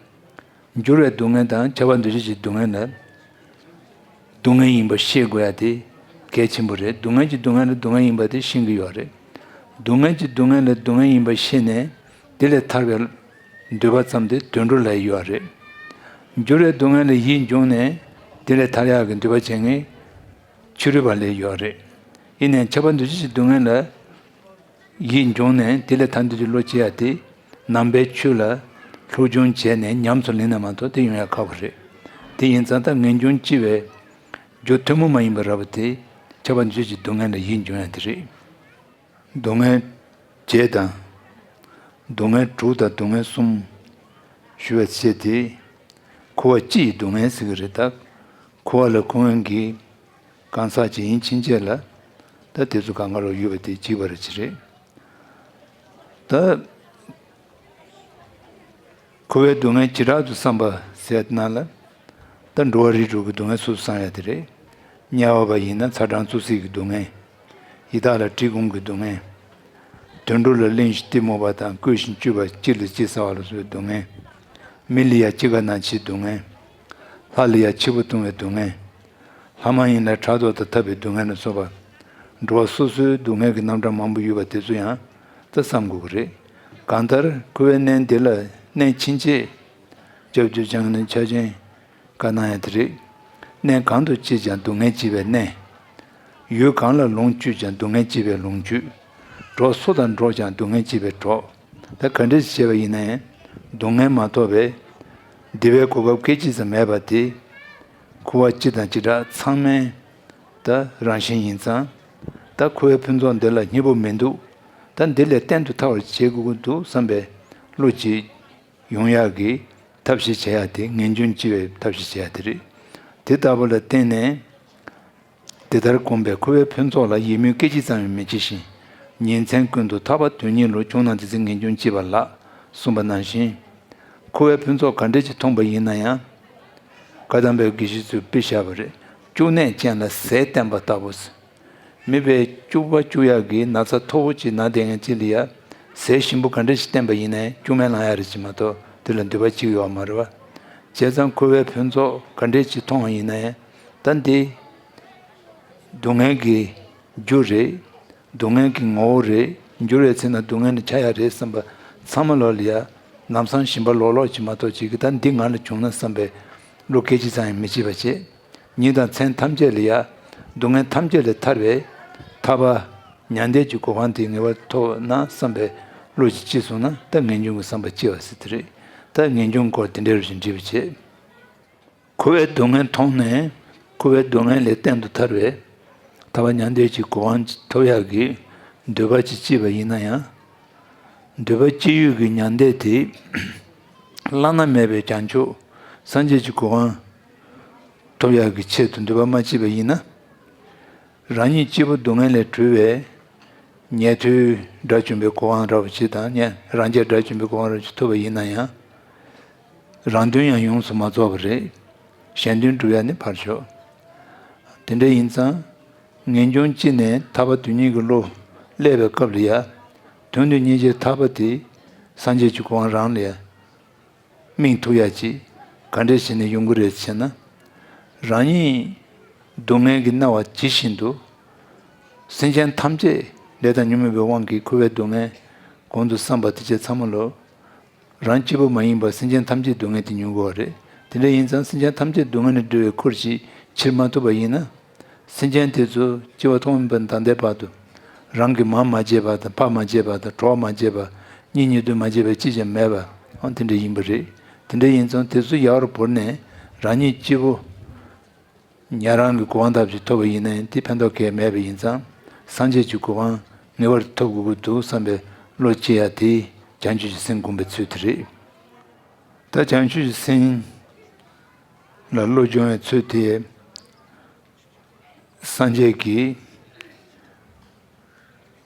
འགྱུར་བའི་སྡུག་བསྔལ་དང་ཁྱབ་པ་འདུ་བྱེད་ཀྱི་སྡུག་བསྔལ་ལ། སྡུག་བསྔལ་ཡིན་པ་ཤེས་དགོས་ཡ་དེ་གལ་ཆེན་པོ་རེད། སྡུག་བསྔལ་གྱི་སྡུག་བསྔལ་ལ་སྡུག་བསྔལ་ཡིན་པ་དེ་ཤེས་ཀྱི་ཡོད་རེད། སྡུག་བསྔལ་གྱི་སྡུག་བསྔལ་ལ་སྡུག་བསྔལ་ཡིན་པ་ཤེས་ནས་དེ་ལས་ཐར་བའི་འདོད་པ་ཙམ་དེ་དུད་འགྲོ་ལ་ཡོད་རེད། འགྱུར་བའི་སྡུག་བསྔལ་ལ་ཡིད་འབྱུང་ནས་དེ་ལས་ཐར་ཡག་གི་འདོད་པ་བྱེད་མཁན་ཕྱི་རོལ་པ་ལ་ཡོད་རེད། ཡིན་ནའི་ཁྱབ་པ་འདུ་བྱེད་ཀྱི་སྡུག་བསྔལ་ལ། ཡིད་འབྱུང་ནས་དེ་ལས་ཐར་འདོད་ཀྱི་བློ་སྐྱེ་ཡ་དེ། ནང་པའི་ཆོས་ལ་སློབ་སྦྱོང་བྱས་ནས་ཉམས་སུ་ལེན་ན་མ་གཏོགས་དེ་ཡོང་ཡ་ཁག་པོ་རེད། དེ་ཡིན་ཙང་ད་ངེས་འབྱུང་སྐྱེ་བའི་རྒྱུ་ཐུན་མོང་མ་ཡིན་པ་ར་བ་དེ་ཁྱབ་པ་འདུ་བྱེད་ཀྱི་སྡུག་བསྔལ་ལ་ཡིད་འབྱུང་ཡ་དེ་རེད། སྡུག་བསྔལ་བརྒྱད་དང་། སྡུག་བསྔལ་དྲུག་དང་སྡུག་བསྔལ་གསུམ་ཞུ་བའི་ཚེ་དེ། འཁོར་བ་སྤྱི་ཡི་སྡུག་བསྔལ་ཟེར་གྱི་རེད་ད། འཁོར་བ་ལ་འཁོར་མཁན་གྱི་གང་ཟག་ཅིག་ཡིན་ཕྱིན་ཆད་ལ། ད་དེ་ཚོ་གང་ག་རུ་ཡོད་པ་དེ་གཅིག་པ་རེ་ཅིག་རེད། ད། འཁོར་བའི་སྡུག་བསྔལ་བྱེ་བྲག་ཏུ་བསམ་པ་ཟེར་ན་ལ། ད་འགྲོ་བ་རིགས་དྲུག་གི་སྡུག་བསྔལ་སོ་སོ་བསམ་ཡ་དེ་རེད། དམྱལ་བ་པ་ཡིན་ན་ཚ་གྲང་བཙོག་བསིལ་གྱི་སྡུག་བསྔལ། ཡི་དྭགས་ལ་བཀྲེས་སྐོམ་གྱི་སྡུག་བསྔལ། དུད་འགྲོ་ལ་གླེན་ཞིང་གཏི་མུག་པ་དང་བསྐུལ་ཞིང་བཅུག་པ་གཅིག་ལ་གཅིག་ཟ་བ་ལ་སོགས་པའི་སྡུག་བསྔལ། མི་ལ་ཡ་གཅིག་དགའ་ན་འཆིའི་སྡུག་བསྔལ། ལྷ་ལ་ཡ་འཆི་བ་ལྟུང་བའི་སྡུག་བསྔལ། ལྷ་མ་ཡིན་ལ་ཕྲག་དོག་དང་འཐབ་པའི་སྡུག་བསྔལ་ལ་སོགས་པ། འགྲོ་བ་སོ་སོའི་སྡུག་བསྔལ་གྱི་རྣམ་གྲངས་མང་པོ་ཡོད་པ་དེ་ཚོ་ཡང་ད་བསམ་དགོས་ཀྱི་རེད། གང་ལྟར་འཁོར་བའི་གནས་འདི་ལ་གནས་ཕྱིན་ཆད། སྐྱབས་རྗེ་འཆད་ཉན་ཆོས་ཅན། བཀའ་གནང་ཡ་དེ་རེད། གནས་གང་དུ་སྐྱེས་ཀྱང་སྡུག་བསྔལ་སྐྱེ་བའི་གནས། ཡུལ་གང་ལ་ལོངས་སྤྱོད་ཀྱང་སྡུག་བསྔལ་སྐྱེ་བའི་ལོངས་སྤྱོད། གྲོགས་སུ་དང་འགྲོགས་ཀྱང་སྡུག་བསྔལ་སྐྱེ་བའི་གྲོགས། ད་ག་འདྲ་ཞིག་བྱས་པ་ཡིན་ན་ཡང་སྡུག་བསྔལ་མ་ཐོབ་པའི་བདེ་བའི་གོ་སྐབས་སྐད་ཅིག་ཙམ་མེད་པ་དེ། འཁོར་བ་སྤྱི་དང་བྱེ་བྲག་ཚང་མའི་ད་རང་བཞིན་ཡིན་ཙང་། ད་འཁོར་བའི་ཕུན་ཚོགས་འདི་ལ་སྙིང་པོ་མི་འདུག་ད་འདི་ལས་གཏན་དུ་ཐར་བར་བྱེད་དགོས་ཀྱི་འདུག་བསམ་པའི་བློ་ཅིག་ཡོང་ཡག་གི་ཐབས་ཤེས་བྱེད་ཡག་དེ་ངེས་འབྱུང་སྐྱེ་བའི་ཐབས་ཤེས་བྱེད་ཡག་དེ་རེད། དེ་ལྟ་བུ་ལ་བརྟེན་ནས། དེ་ལྟར་བསྒོམས་པས་འཁོར་བའི་ཕུན་ཚོགས་ལ་ཡིད་སྨོན་སྐད་ཅིག་ཙམ་ཡང་མི་བྱེད་ཅིང་། ཉིན་མཚན་ཀུན་ཏུ་ཐར་པ་དོན་གཉེར་ལུ་བྱུང་ན་དེ་ཚེ་ངེས་འབྱུང་སྐྱེ་བ་ལགས་གསུངས་པ་ནང་བཞིན། འཁོར་བའི་ཕུན་ཚོགས་ག་འདྲས་ཀྱིས་མཐོང་པ་ཡིན་ན་ཡང་། བཀའ་གདམས་པའི་དགེ་བཤེས་ཚོས་དཔེ་བཞག་པ་རེད། སྐྱུག་ནད་ཅན་ལ་ཟས་བསྟེན་པ་ལྟ་བུ། མི་དཔེ་སྐྱུག་པ་སྐྱུག་ཡག་གི་ན་ཚ་མཐོ་བོ་ཅིག་ན་བསྡད་མཁན་ཅིག་ལ་ཡ། ཟས་ཞིམ་པོ་ག་འདྲ་ཞིག་བསྟེན་པ་ཡིན་ནའི་སྐྱུག་མེར་ལངས་ཡག་རེད་ཅིག་མ་གཏོགས་དེ་ལ་འདོད་པ་ཅིག་ཡོད་མ་རེད་བ། བྱས་ཙང་འཁོར་བའི་ཕུན་ཚོགས་ག་འདྲས་ཅིག་མཐོང་བ་ཡིན་ནའི། ད་འདི། སྡུག་བསྔལ་གྱི་རྒྱུ་རེད། སྡུག་བསྔལ་གྱི་ངོ་བོ་རེད། འགྱུར་བའི་ཚེ་ན་སྡུག་བསྔལ་ལ་ཆགས་ཡག་རེད་བསམ་པ་ཚང་མ་ལོག་ལ་ཡ། ལམ་སང་ཞིམ་པ་ལོག་ལོག་ཅིག་མ་གཏོགས་ཅིག་གི་ད་འདི་ང་ལ་བྱུང་ན་བསམ་པའི་ བློ་སྐད་ཅིག་ཙམ་ཡང་མི་བྱེད་པ་བྱེད། ཉིད་དང་མཚན་ཐམས་ཅད་ལ་ཡ། སྡུག་བསྔལ་ཐམས་ཅད་ལས་ཐར་བའི་ཐར་པ་མྱང་འདས་ཀྱི་གོ་འཕང་དེ་ངེས་པར་ཐོབ་ན་བསམ་པའི་བློ་ཅིག་སྐྱེས་སོང་ན་ད་ངེས་འབྱུང་གི་བསམ་པ་སྐྱེ་བ་ཟེར་དེ་རེད། ད་ངེས་འབྱུང་སྐོར་དེ་འདྲ་རུ་ཞིག་འདྲིས་པ་བྱེད། འཁོར་བའི་སྡུག་བསྔལ་མཐོང་ནས་འཁོར་བའི་སྡུག་བསྔལ་ལས་གཏན་དུ་ཐར་བའི་ཐར་པ་མྱང་འདས་ཀྱི་གོ་འཕང་ཐོབ་ཡག་གི་འདོད་པ་ཅིག་སྐྱེས་པ་ཡིན་ན་ཡང་། འདོད་པ་སྐྱེ་ཡུལ་གྱི་མྱང་འདས་དེ་བླ་ན་མེད་པའི་བྱང་ཆུབ་སངས་རྒྱས་ཀྱི་གོ་འཕང་ཐོབ་ཡག་གི་ཆེད་དུ་འདོད་པ་མ་སྐྱེས་པ་ཡིན་ན། རང་ཉིད་སྐྱེས་བུ་སྡུག་བསྔལ་ལས་གྲོལ་བའི་ཉན་ཐོས་དགྲ་བཅོམ་པའི་གོ་འཕང་རག་པ་ཅིག་དང་། ཉན་རང་རྒྱལ་དགྲ་བཅོམ་པའི་གོ་འཕང་རག་པ་ཅིག་ཐོབ་པ་ཡིན་ན་ཡང་། རང་དོན་ཡང་ཡོངས་སུ་མ་རྫོགས་པ་རེད། གཞན་དོན་སྒྲུབ་ཡ་ནི་ཕར་ཞོག་དེ་འདྲ་ཡིན་ཙང་། ངེས་འབྱུང་སྐྱེས་ནས་ཐར་པ་དོན་གཉེར་གྱི་བློ་སླེབས་པའི་སྐབས་ལ་ཡ། དོན་དུ་གཉེར་བྱའི་ཐར་པ་དེ་སངས་རྒྱས་ཀྱི་གོ་འཕང་རང་ལ་ཡ། སྨིན་ཐུབ་ཡ་ཅིག་ག་འདྲས་བྱས་ནས་ཡོང་གི་རེད་ཟེར་ན། རང་ཉིད་སྡུག་བསྔལ་གྱིས་མནར་བ་ཇི་བཞིན་དུ། སེམས་ཅན་ཐམས་ཅད་ལས་དང་ཉོན་མོངས་པའི་དབང་གིས་འཁོར་བའི་སྡུག་བསྔལ་གོང་དུ་བསམ་པ་དེ་བཅས་ཚང་མ་ལོ། རང་གཅིག་པུ་མ་ཡིན་པར་སེམས་ཅན་ཐམས་ཅད་སྡུག་བསྔལ་དེ་མྱོང་དགོས་པ་རེད། དེ་འདྲ་ཡིན་ཙང་སེམས་ཅན་ཐམས་ཅད་སྡུག་བསྔལ་ལས་སྒྲོལ་བའི་འཁོར་ཞིག་ཕྱིར་མ་ཐུབ་པ་ཡིན་ན། སེམས་ཅན་དེ་ཚོ་སྐྱེ་བ་ཐོག་མེད་པ་ནས་ད་ལྟའི་བར་དུ། རང་གི་མ་མ་བརྗེད་པ་དང་ཕ་མ་བརྗེད་པ་དང་གྲོགས་མ་བརྗེད་པ། གཉེན་ཉེ་དུ་མ་བརྗེད་པ་ཅི་ཡང་མེད་པ། ཨང་དེ་འདྲ་ཡིན་པ་རེད། དེ་འདྲ་ཡིན་ཙང་དེ་ཚོ་ཡལ་བར་བོར་ནས་རང་ཉིད་སྐྱིད་པོ། ཉན་རང་གི་གོ་འཕང་ཐབས་ཀྱིས་ཐོབ་པ་ཡིན་ན་ཡང་དེ་ཕན་ཐོགས་གང་ཡང་མེད་པ་ཡིན་ཙང་། སངས་རྒྱས་ཀྱི་གོ་འཕང་ངེས་པར་ཐོབ་དགོས་ཀྱི་འདུག་བསམ་པའི་བློ་སྐྱེ་ཡ་དེ་བྱང་ཆུབ་ཀྱི་སེམས་སྒོམ་པའི་ཚུལ་དེ་རེད། ད་བྱང་ཆུབ་ཀྱི་སེམས་ལ་བློ་སྦྱོང་བའི་ཚུལ་དེ། སངས་རྒྱས་ཀྱིས་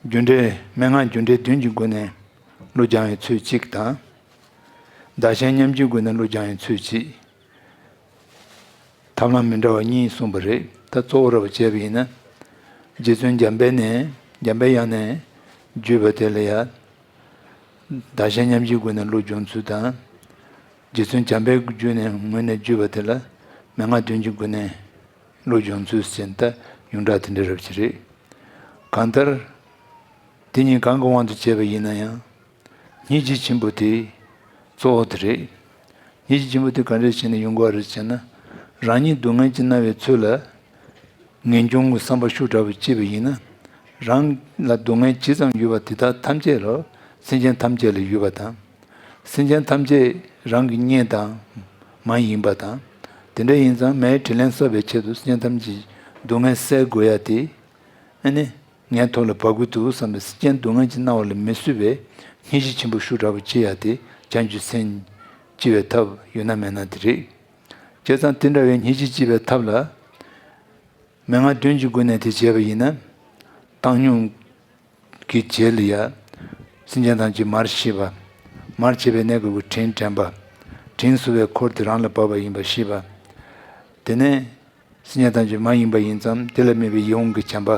རྒྱུ་འབྲས་མན་ངག་རྒྱུ་འབྲས་བདུན་གྱི་སྒོ་ནས་བློ་སྦྱང་བའི་ཚུལ་གཅིག་དང་། བདག་གཞན་མཉམ་བརྗེའི་སྒོ་ནས་བློ་སྦྱང་བའི་ཚུལ་གཅིག་ཐབས་ལམ་མི་འདྲ་བ་གཉིས་གསུངས་པ་རེད། ད་གཙོ་བོ་ར་བ་བྱས་པ་ཡིན་ན། རྗེ་བཙུན་འཇམ་དཔལ་ནས་འཇམ་དཔལ་དབྱངས་ནས་བརྒྱུད་པ་དེ་ལ་ཡང་། བདག་གཞན་མཉམ་བརྗེའི་སྒོ་ནས་བློ་སྦྱོང་ཚུལ་དང་། རྗེ་བཙུན་འཇམ་དཔལ་རྒྱུད་ནས་ངོས་ནས་བརྒྱུད་པ་དེ་ལ་མན་ངག་བདུན་གྱི་སྒོ་ནས་བློ་སྦྱོང་ཚུལ་ཟེར་ད་ཡོངས་གྲགས་དེ་འདྲ་རབ་ཅིག་རེད། གང་ལྟར། དེ་གཉིས་གང་གི་དབང་དུ་བྱས་པ་ཡིན་ན་ཡང་། སྙིང་རྗེ་ཆེན་པོ་དེ་གཙོ་བོ་དེ་རེད། སྙིང་རྗེ་ཆེན་པོ་དེ་ག་འདྲ་བྱས་ནས་ཡོང་དགོས་རེད་ཟེར་ན། རང་ཉིད་སྡུག་བསྔལ་གྱིས་མནར་བའི་ཚུལ་ལ། ངེས་འབྱུང་གི་བསམ་པ་ཤུགས་དྲག་པོ་སྐྱེས་པ་ཡིན་ན། རང་ལ་སྡུག་བསྔལ་ཇི་ཙམ་ཡོད་པ་དེ་དག་ཐམས་ཅད་ལ་སེམས་ཅན་ཐམས་ཅད་ལ་ཡོད་པ་དང་། སེམས་ཅན་ཐམས་ཅད་རང་གི་གཉེན་དང་མ་ཡིན་པ་དང་། དེ་འདྲ་ཡིན་ཙང་མའི་དྲིན་ལན་གསབ་པའི་ཆེད་དུ་སེམས་ཅན་ཐམས་ཅད་སྡུག་བསྔལ་སེལ་དགོས་ཡ་དེ། ཨ་ནི། ངའི་ཐོག་ལ་བབས་ཀྱི་འདུག་བསམ་པའི་སེམས་ཅན་སྡུག་བསྔལ་གྱིས་མནར་བ་ལ་མི་བཟོད་པའི་སྙིང་རྗེ་ཆེན་པོ་ཤུགས་དྲག་པོ་སྐྱེ་ཡ་དེ་བྱང་ཆུབ་སེམས་སྐྱེ་བའི་ཐབས་ཡོད་ན་མེད་ན་དེ་རེད། བྱས་ཙང་དེ་འདྲ་བའི་སྙིང་རྗེ་སྐྱེ་བའི་ཐབས་ལ། མན་ངག་བདུན་གྱི་སྒོ་ནས་དེ་བྱས་པ་ཡིན་ན། བཏང་སྙོམས་ཀྱི་རྗེས་ལ་ཡ། སེམས་ཅན་ཐམས་ཅད་མར་ཤེས་པ། མར་ཤེས་པའི་གནས་སྐབས་ཀྱི་དྲིན་དྲན་པ། དྲིན་གཟོ་བའི་འཁོར་དེ་རང་ལ་བབས་པ་ཡིན་པ་ཤེས་པ། དེ་ནས། སེམས་ཅན་ཐམས་ཅད་མ་ཡིན་པ་ཡིན་ཙང་དེ་ལ་དམིགས་པའི་ཡིད་འོང་གི་བྱམས་པ་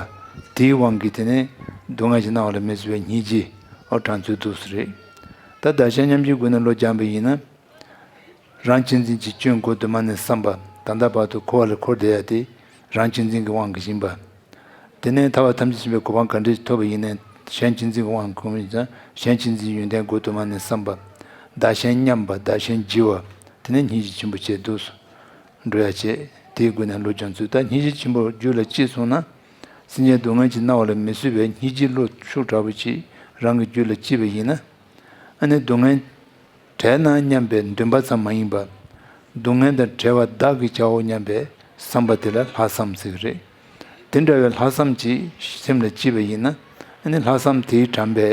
དེའི་དབང་གིས་དེ་ནས་སྡུག་བསྔལ་གྱིས་མནར་བ་ལ་མི་བཟོད་པའི་སྙིང་རྗེ་ཨོ་དྲག་ཚུལ་འདུག་སེ་རེད། ད་བདག་གཞན་མཉམ་བརྗེའི་སྒོ་ནས་བློ་སྦྱངས་པ་ཡིན་ན། རང་གཅེས་འཛིན་གྱི་སྐྱོན་མགོ་དུ་མ་ནས་བསམ་པ་ད་ལྟ་བར་དུ་འཁོར་བ་ལ་འཁོར་བསྡད་ཡ་དེ་རང་གཅེས་འཛིན་གྱི་དབང་གིས་ཡིན་པ། དེ་ནས་ཐར་པ་ཐམས་ཅད་མཁྱེན་པའི་གོ་འཕང་ག་འདྲ་ཞིག་ཐོབ་པ་ཡིན་ནའི་གཞན་གཅེས་འཛིན་གྱི་དབང་གིས་ཡིན་ཙང་གཞན་གཅེས་འཛིན་ཡོན་ཏན་མགོ་དུ་མ་ནས་བསམ་པ། བདག་གཞན་མཉམ་པ་བདག་གཞན་བརྗེ་བ། དེ་ནས་སྙིང་རྗེ་ཆེན་པོ་བྱས་འདུག་སེ། འགྲོ་ཡ་བྱེད། དེའི་སྒོ་ནས་བློ་སྦྱོང་ཚུལ་ད་སྙིང་རྗེ་ཆེན་པོ་རྒྱུད་ལ་སྐྱེས་སོང་ན། སེམས་ཅན་སྡུག་བསྔལ་གྱིས་མནར་བ་ལ་མི་བཟོད་པའི་སྙིང་རྗེའི་བློ་ཤུགས་དྲག་པོ་ཅིག་རང་གི་རྒྱུད་ལ་སྐྱེས་པ་ཡིན་ན། ཨ་ནི་སྡུག་བསྔལ་བྲལ་ན་སྙམ་པའི་འདུན་པ་ཙམ་མ་ཡིན་པར། སྡུག་བསྔལ་དང་བྲལ་བ་བདག་གི་བྱའོ་སྙམ་པའི་བསམ་པ་དེ་ལ་ལྷག་བསམ་ཟེར་གྱི་རེད། དེ་འདྲ་བའི་ལྷག་བསམ་ཅིག་སེམས་ལ་སྐྱེས་པ་ཡིན་ན། ཨ་ནི་ལྷག་བསམ་དེས་དྲངས་པའི་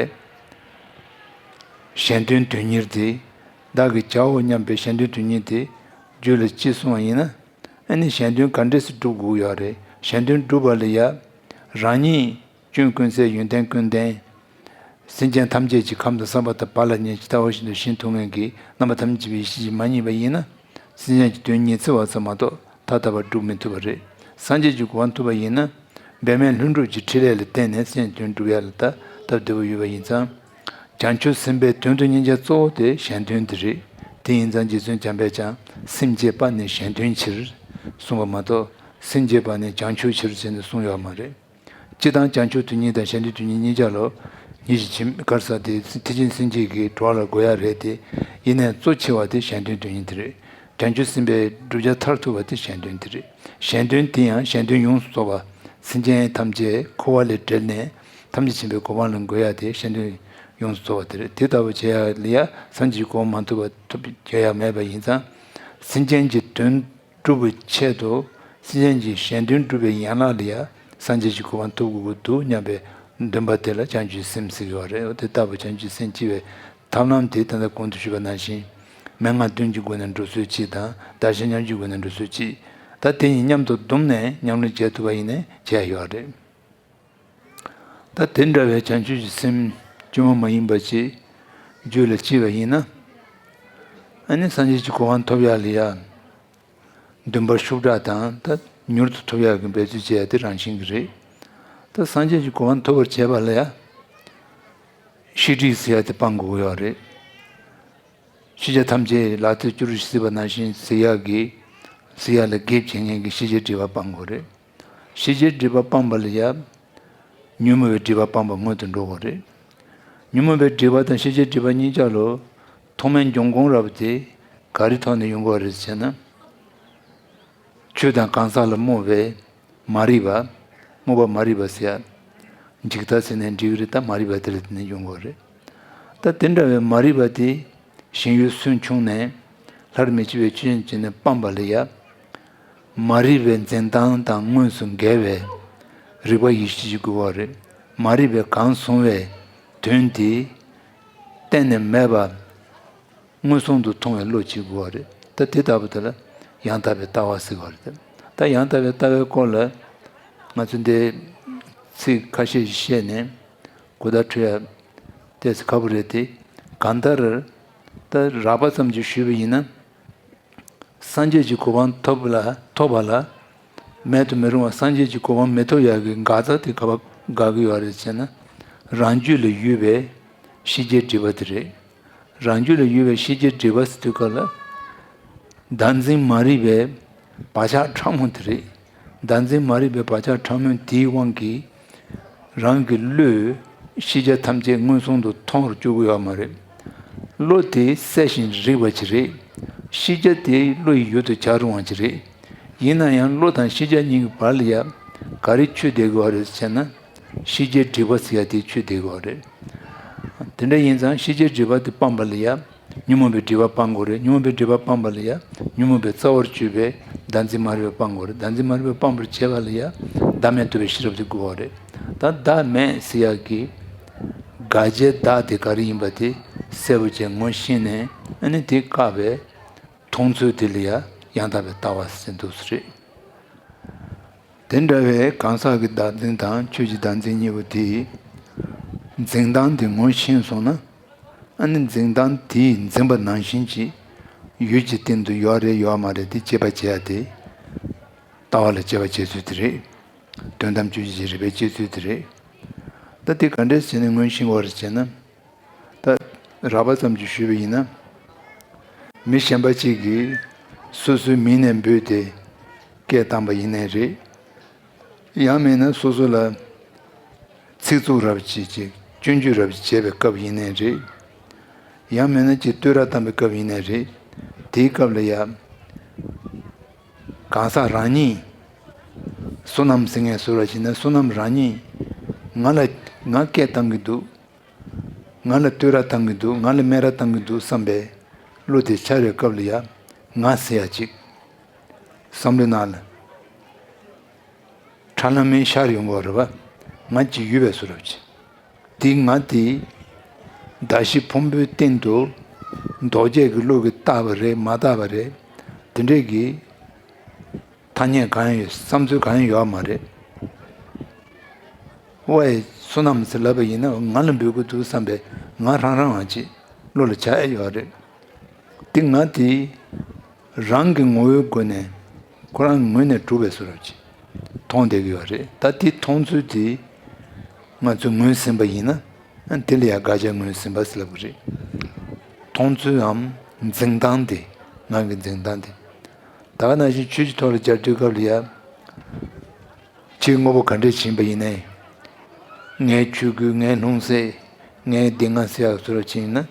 གཞན་དོན་དོན་གཉེར་དེ། བདག་གི་བྱའོ་སྙམ་པའི་གཞན་དོན་དོན་གཉེར་དེ་རྒྱུད་ལ་སྐྱེས་སོང་བ་ཡིན་ན། ཨ་ནི་གཞན་དོན་ག་འདྲས་སེ་སྒྲུབ་དགོས་ཡོད་རེད། གཞན་དོན་སྒྲུབ་པ་ལ་ཡ། རང་ཉིད་སྐྱོན་ཀུན་ཟད་ཡོན་ཏན་ཀུན་ལྡན། སེམས་ཅན་ཐམས་ཅད་ཀྱི་ཁམས་དང་བསམ་པ་དང་བག་ལ་ཉལ་ཇི་ལྟ་བ་བཞིན་དུ་ཞི་མཐོང་མཁན་གྱི་རྣམ་པ་ཐམས་ཅད་པའི་ཡེ་ཤེས་ཀྱིས་མ་མཉེས་པ་ཡིན་ན། སེམས་ཅན་གྱི་དོན་ཉི་ཚེ་བ་ཙམ་མ་གཏོགས་ཐ་དད་པར་སྒྲུབ་མི་ཐུབ་པ་རེད། སངས་རྒྱས་ཀྱི་གོ་འཕང་ཐོབ་པ་ཡིན་ན། འབད་མེད་ལྷུན་གྲུབ་ཀྱི་ཕྲིན་ལས་ལ་བརྟེན་ནས་སེམས་དོན་སྒྲུབ་ཡ་ལ་ད་སྟབས་བདེ་པོ་ཡོད་པ་ཡིན་ཙང་། བྱང་ཆུབ་སེམས་དཔའི་དོན་དུ་གཉེར་བྱ་གཙོ་བོ་དེ་གཞན་དོན་དེ་རེད། དེ་ཡིན་ཙང་རྗེ་བཙུན་འཇམ་དཔལ་ཀྱང་སེམས་བསྐྱེད་པ་ནི་གཞན་དོན་ཕྱིར། གསུངས་པ་མ་གཏོགས་སེམས་བསྐྱེད་པ་ནི་བྱང་ཆུབ་ཕྱིར་ཟེར་ནས་གསུངས་ཡོད་མ་རེད། སྤྱིར་བཏང་བྱང་ཆུབ་དོན་གཉེར་དང་གཞན་དོན་དོན་གཉེར་གཉིས་ཆ་ལ་སྙིང་རྗེ་ཆེན་ག་རེ་ཟེར་དེ་ཐེག་ཆེན་སེམས་བསྐྱེད་ཀྱི་གྲོགས་ལ་དགོས་ཡ་རེད་དེ། ཡིན་ནའི་གཙོ་ཆེ་བ་དེ་གཞན་དོན་དོན་གཉེར་དེ་རེད། བྱང་ཆུབ་སེམས་དཔའི་བསྒྲུབ་བྱ་མཐར་ཐུག་པ་དེ་གཞན་དོན་དེ་རེད། གཞན་དོན་དེ་ཡང་གཞན་དོན་ཡོངས་སུ་རྫོགས་པ། སེམས་ཅན་ཐམས་ཅད་འཁོར་བ་ལས་བསྒྲལ་ནས་ཐམས་ཅད་མཁྱེན་པའི་གོ་འཕང་ལ་འགོད་ཡ་དེ་གཞན་དོན་ཡོངས་སུ་རྫོགས་པ་དེ་རེད། དེ་ལྟ་བུ་བྱེད་ཡ་ལ་ཡ་སངས་རྒྱས་ཀྱི་གོ་འཕང་མ་ཐོབ་པ་ཐོབ་བྱེད་ཡ་མེད་པ་ཡིན་ཙང་། སེམས་ཅན་གྱི་དོན་སྒྲུབ་པའི་ཆེད་དུ་སེམས་ཅན་གྱི་གཞན་དོན་སྒྲུབ་པའི་ཡན་ལག་ལ་ཡ་སངས་རྒྱས་ཀྱི་གོ་འཕང་ཐོབ་དགོས་ཀྱི་འདུག་སྙམ་པའི་འདུན་པ་དེ་ལ་བྱང་ཆུབ་སེམས་ཟེར་གྱི་ཡོད་རེད། འོ་དེ་ལྟ་བུ་བྱང་ཆུབ་སེམས་སྐྱེ་བའི་ཐབས་ལམ་དེ་ད་ལྟ་གོང་དུ་ཞུས་པ་ནང་བཞིན་མན་ངག་བདུན་གྱི་སྒོ་ནས་འགྲོ་ཚུལ་གཅིག་དང་བདག་གཞན་མཉམ་བརྗེའི་སྒོ་ནས་འགྲོ་ཚུལ་གཅིག་ད་དེ་གཉིས་མཉམ་དུ་བསྡོམས་ནས་ཉམས་ལེན་བྱེད་ཐུབ་པ་ཡིན་ནའི་བྱས་ཡོད་རེད། ད་དེ་འདྲ་བའི་བྱང་ཆུབ་ཀྱི་སེམས་བཅོས་མ་མ་ཡིན་པ་ཅིག་རྒྱུད་ལ་སྐྱེས་པ་ཡིན་ན། ཨ་ནི་སངས་རྒྱས་ཀྱི་གོ་འཕང་ཐོབ་ཡག་ལ་ཡ། འདུན་པ་ཤུགས་དྲག་དང་ད་མྱུར་དུ་ཐོབ་ཡག་གི་འབད་རྩོལ་བྱེད་ཡག་དེ་རང་བཞིན་གྱི་རེད། ད་སངས་རྒྱས་ཀྱི་གོ་འཕང་ཐོབ་པར་བྱེད་པ་ལ་ཡ། ཤེས་སྒྲིབ་ཟེར་ཡག་དེ་སྤང་དགོས་ཀྱི་ཡོད་རེད། ཤེས་བྱ་ཐམས་ཅད་ལག་མཐིལ་སྐྱུ་རུ་ཞིག་གཟིགས་པ་ནང་བཞིན་གཟིགས་ཡག་གི། གཟིགས་ཡག་ལ་འགེབས་བྱེད་མཁན་གྱི་ཤེས་བྱའི་སྒྲིབ་པ་སྤང་དགོས་རེད། ཤེས་བྱའི་སྒྲིབ་པ་སྤངས་པ་ལ་ཡ། ཉོན་མོངས་པའི་སྒྲིབ་པ་སྤངས་པ་སྔོན་དུ་འགྲོ་དགོས་རེད། ཉོན་མོངས་པའི་སྒྲིབ་པ་དང་ཤེས་བྱའི་སྒྲིབ་པ་གཉིས་ཆ་ལ་ཐོག་མའི་འབྱུང་ཁུངས་རབ་དེ་ག་རེ་ཐོག་ནས་ཡོང་གི་ཡོད་རེད་ཟེར་ན། ཆོས་དང་གང་ཟག་ལ་རྨོངས་པའི་མ་རིག་པ། རྨོངས་པ་མ་རིག་པ་ཟེར་ཡ། འཇིག་ལྟ་ཟེར་ནའི་འགྲིག་གི་རེད། ད་མ་རིག་པ་དེ་ལ་བརྟེན་ནས་ཡོང་གི་ཡོད་རེད། ད་དེ་འདྲ་བའི་མ་རིག་པ་དེ་ཞེན་ཡུལ་སུན་ཕྱུང་ནས་སླར་མི་སྐྱེ་བའི་ཆོས་ཅན་བྱས་ནས་སྤངས་པ་ལ་ཡ། མ་རིག་པའི་འཛིན་སྟངས་དང་དངོས་སུ་འགལ་བའི་རིག་པ་ཡེ་ཤེས་ཀྱི་དགོས་པ་རེད། མ་རིག་པས་གང་བཟུང་བའི་དོན་དེ་གཏན་ནས་མེད་པ་མངོན་སུམ་དུ་མཐོང་བའི་བློ་གཅིག་དགོས་པ་རེད། ད་དེ་ལྟ་བུ་དེ་ལ་ཡང་དག་པའི་ལྟ་བ་ཟེར་བ་རེད། ད་ཡང་དག་པའི་ལྟ་བའི་སྐོར་ལ་ང་ཚོས་འདི་ཚིག་ཁ་ཤས་ཤིག་བཤད་ནས་གོ་བརྡ་འཕྲོད་ཡ་ཏོག་ཙམ་ཁག་པོ་རེད་དེ། གང་ལྟར་ད་རགས་པ་ཙམ་ཅིག་ཞུས་པ་ཡིན་ན། སངས་རྒྱས་ཀྱི་གོ་འཕང་ཐོབ་ལ་ཐོབ་པ་ལ་མེད་དུ་མི་རུང་བ། སངས་རྒྱས་ཀྱི་གོ་འཕང་མི་ཐོབ་ཡག་གི་འགག་རྩ་དེ་ག་པར་འགག་གི་ཡོད་རེད་ཟེར་ན། རང་རྒྱུད་ལ་ཡོད་པའི་ཤེས་བྱའི་སྒྲིབ་པ་དེ་རེད། རང་རྒྱུད་ལ་ཡོད་པའི་ཤེས་བྱའི་སྒྲིབ་པ་ཟེར་དུས་སྐབས་ལ། བདག་འཛིན་མ་རིག་པའི་བག་ཆགས་ཕྲ་མོ་དེ་རེད། བདག་འཛིན་མ་རིག་པའི་བག་ཆགས་ཕྲ་མོ་དེའི་དབང་གིས། རང་གི་བློས་ཤེས་བྱ་ཐམས་ཅད་མངོན་སུམ་དུ་མཐོང་བར་བཅུག་གི་ཡོད་མ་རེད། བློ་དེ་གསལ་ཞིང་རིག་པ་ཅིག་རེད། ཤེས་བྱ་དེ་བློ་ཡི་ཡུལ་དུ་བྱ་རུང་བ་ཅིག་རེད། ཡིན་ན་ཡང་བློ་དང་ཤེས་བྱ་གཉིས་ཀྱི་བར་ལ་ཡང་ག་རེ་ཆོད་བསྡད་ཀྱི་ཡོད་རེད་ཟེར་ན། ཤེས་བྱའི་སྒྲིབ་པ་ཟེར་ཡ་དེ་ཆོད་བསྡད་ཀྱི་ཡོད་རེད། དེ་འདྲ་ཡིན་ཙང་ཤེས་བྱའི་སྒྲིབ་པ་དེ་སྤངས་པ་ལ་ཡ། ཉོན་མོངས་པའི་སྒྲིབ་པ་སྤང་དགོས་རེད། ཉོན་མོངས་པའི་སྒྲིབ་པ་སྤངས་པ་ལ་ཡ། ཉོན་མོངས་པའི་རྩ་བར་གྱུར་པའི་བདག་འཛིན་མ་རིག་པ་སྤང་དགོས་རེད། བདག་འཛིན་མ་རིག་པ་སྤངས་པར་བྱེད་པ་ལ་ཡ། བདག་མེད་རྟོགས་པའི་ཤེས་རབ་དེ་དགོས་པ་རེད། ད་བདག་མེད་ཟེར་ཡག་གི་དགག་བྱའི་བདག་དེ་ག་རེ་ཡིན་པ་དེ་གསལ་པོ་བྱས་ངོ་ཤེས་ནས། ཨ་ནི་དེ་བཀག་པའི་མཐོང་ཚུལ་དེ་ལ་ཡ་ཡང་དག་པའི་ལྟ་བ་ཟེར་འདུག་སེ་རེད། དེ་འདྲ་བའི་གང་ཟག་གི་བདག་འཛིན་དང་ཆོས་ཀྱི་བདག་འཛིན་གཉིས་པོ་དེའི་འཛིན་སྟངས་དེ་ངོ་ཤེས་སོང་ན། ཨ་ནི་འཛིན་སྟངས་དེས་འཛིན་པ་ནང་བཞིན་གྱི་ཡུལ་གྱི་སྟེང་དུ་ཡོད་རེད་ཡོད་མ་རེད་དེ་དཔྱད་པ་བྱེད་ཡ་དེ། ལྟ་བ་ལ་དཔྱད་པ་བྱེད་ཚུལ་དེ་རེད། དོན་དམ་དཔྱོད་བྱེད་ཀྱི་རིགས་པའི་དཔྱད་ཚུལ་དེ་རེད། ད་དེ་ག་འདྲས་བྱས་ནས་ངོ་ཤེས་དགོས་རེད་ཟེར་ན། ད་རགས་པ་ཙམ་ཅིག་ཞུས་པ་ཡིན་ན། མི་གཞན་པ་གཅིག་གིས་སོ་སོའི་མིང་ནས་འབོད་དེ་སྐད་བཏང་པ་ཡིན་ནའི་རེད། ཡང་མིན་ན་སོ་སོ་ལ་ཚིག་རྩུབ་རབ་ཅིག་ཅིག་སྐྱོན་བརྗོད་རབ་ཅིག་བྱས་པའི་སྐབས་ཡིན་ནའི་རེད། ཡང་མིན་ན་ཅིག་བསྟོད་ར་བཏང་པའི་སྐབས་ཡིན་ནའི་རེད། དེའི་སྐབས་ལ་ཡ། གང་ཟག་རང་ཉིད་བསོད་ནམས་ཟེར་མཁན་བཟོ་འདྲ་བྱས་ན་བསོད་ནམས་རང་ཉིད་ང་ལ་ང་སྐད་བཏང་གི་འདུག་ང་ལ་བསྟོད་ར་བཏང་གི་འདུག་ང་ལ་སྨད་ར་བཏང་གི་འདུག་བསམ་པའི་བློ་དེ་འཆར་བའི་སྐབས་ལ་ཡ་ང་ཟེར་ཡ་ཅིག་བསམ་བློའི་ནང་ལ་ཁྲ་ལམ་མེ་ཤར་ཡོང་གི་རེད་པ། ང་ཅིག་ཡོད་པའི་བཟོ་འདྲ་ཅིག་དེ་ང་དེ་གདགས་གཞི་ཕུང་པོའི་སྟེང་དུ་འདོགས་བྱེད་ཀྱི་བློ་གིས་བཏགས་པ་རེད་མ་བཏགས་པ་རེད། དེ་འདྲས་ཀྱི་ཐ་སྙད་གང་ཡང་ཡོད། བསམ་ཚུལ་གང་ཡང་ཡོད་མ་རེད། ཝའི་བསོད་ནམས་ཟེར་ལབ་པ་ཡིན་ན་ང་ལ་འབོད་ཀྱི་འདུག་བསམ་པའི་ང་རང་རང་བ་ཅིག་བློ་ལ་འཆར་ཡ་ཡོད་རེད། དེ་ང་དེ་རང་གི་ངོ་བོའི་སྒོ་ནས་ཁོ་རང་ངོས་ནས་གྲུབ་པའི་བཟོ་འདྲ་ཅིག་མཐོང་བསྡད་ཀྱི་ཡོད་རེད། ད་དེ་མཐོང་ཚུལ་དེ་ང་ཚོས་ངོས་ཟིན་པ་ཡིན་ན། དེ་ལ་ཡང་དགག་བྱ་ངོས་ཟིན་པ་ཟེར་ལབ་ཀྱི་རེད། མཐོང་ཚུལ་འམ་འཛིན་སྟངས་དེ། ང་གི་འཛིན་སྟངས་དེ། ད་ག་ནང་བཞིན་ཆོས་ཀྱི་ཐོག་ལ་སྦྱར་དུས་སྐབས་ལ་ཡ། ཁྱེད་དངོས་པོ་ག་འདྲས་ཕྱིན་པ་ཡིན་ནའི། ངའི་ཆོས་གོས། ངའི་ལྷུང་བཟེད། ངའི་སྡེ་ལྔ་ཟེར་ཡག་བཟོ་འདྲ་ཕྱིན་ན།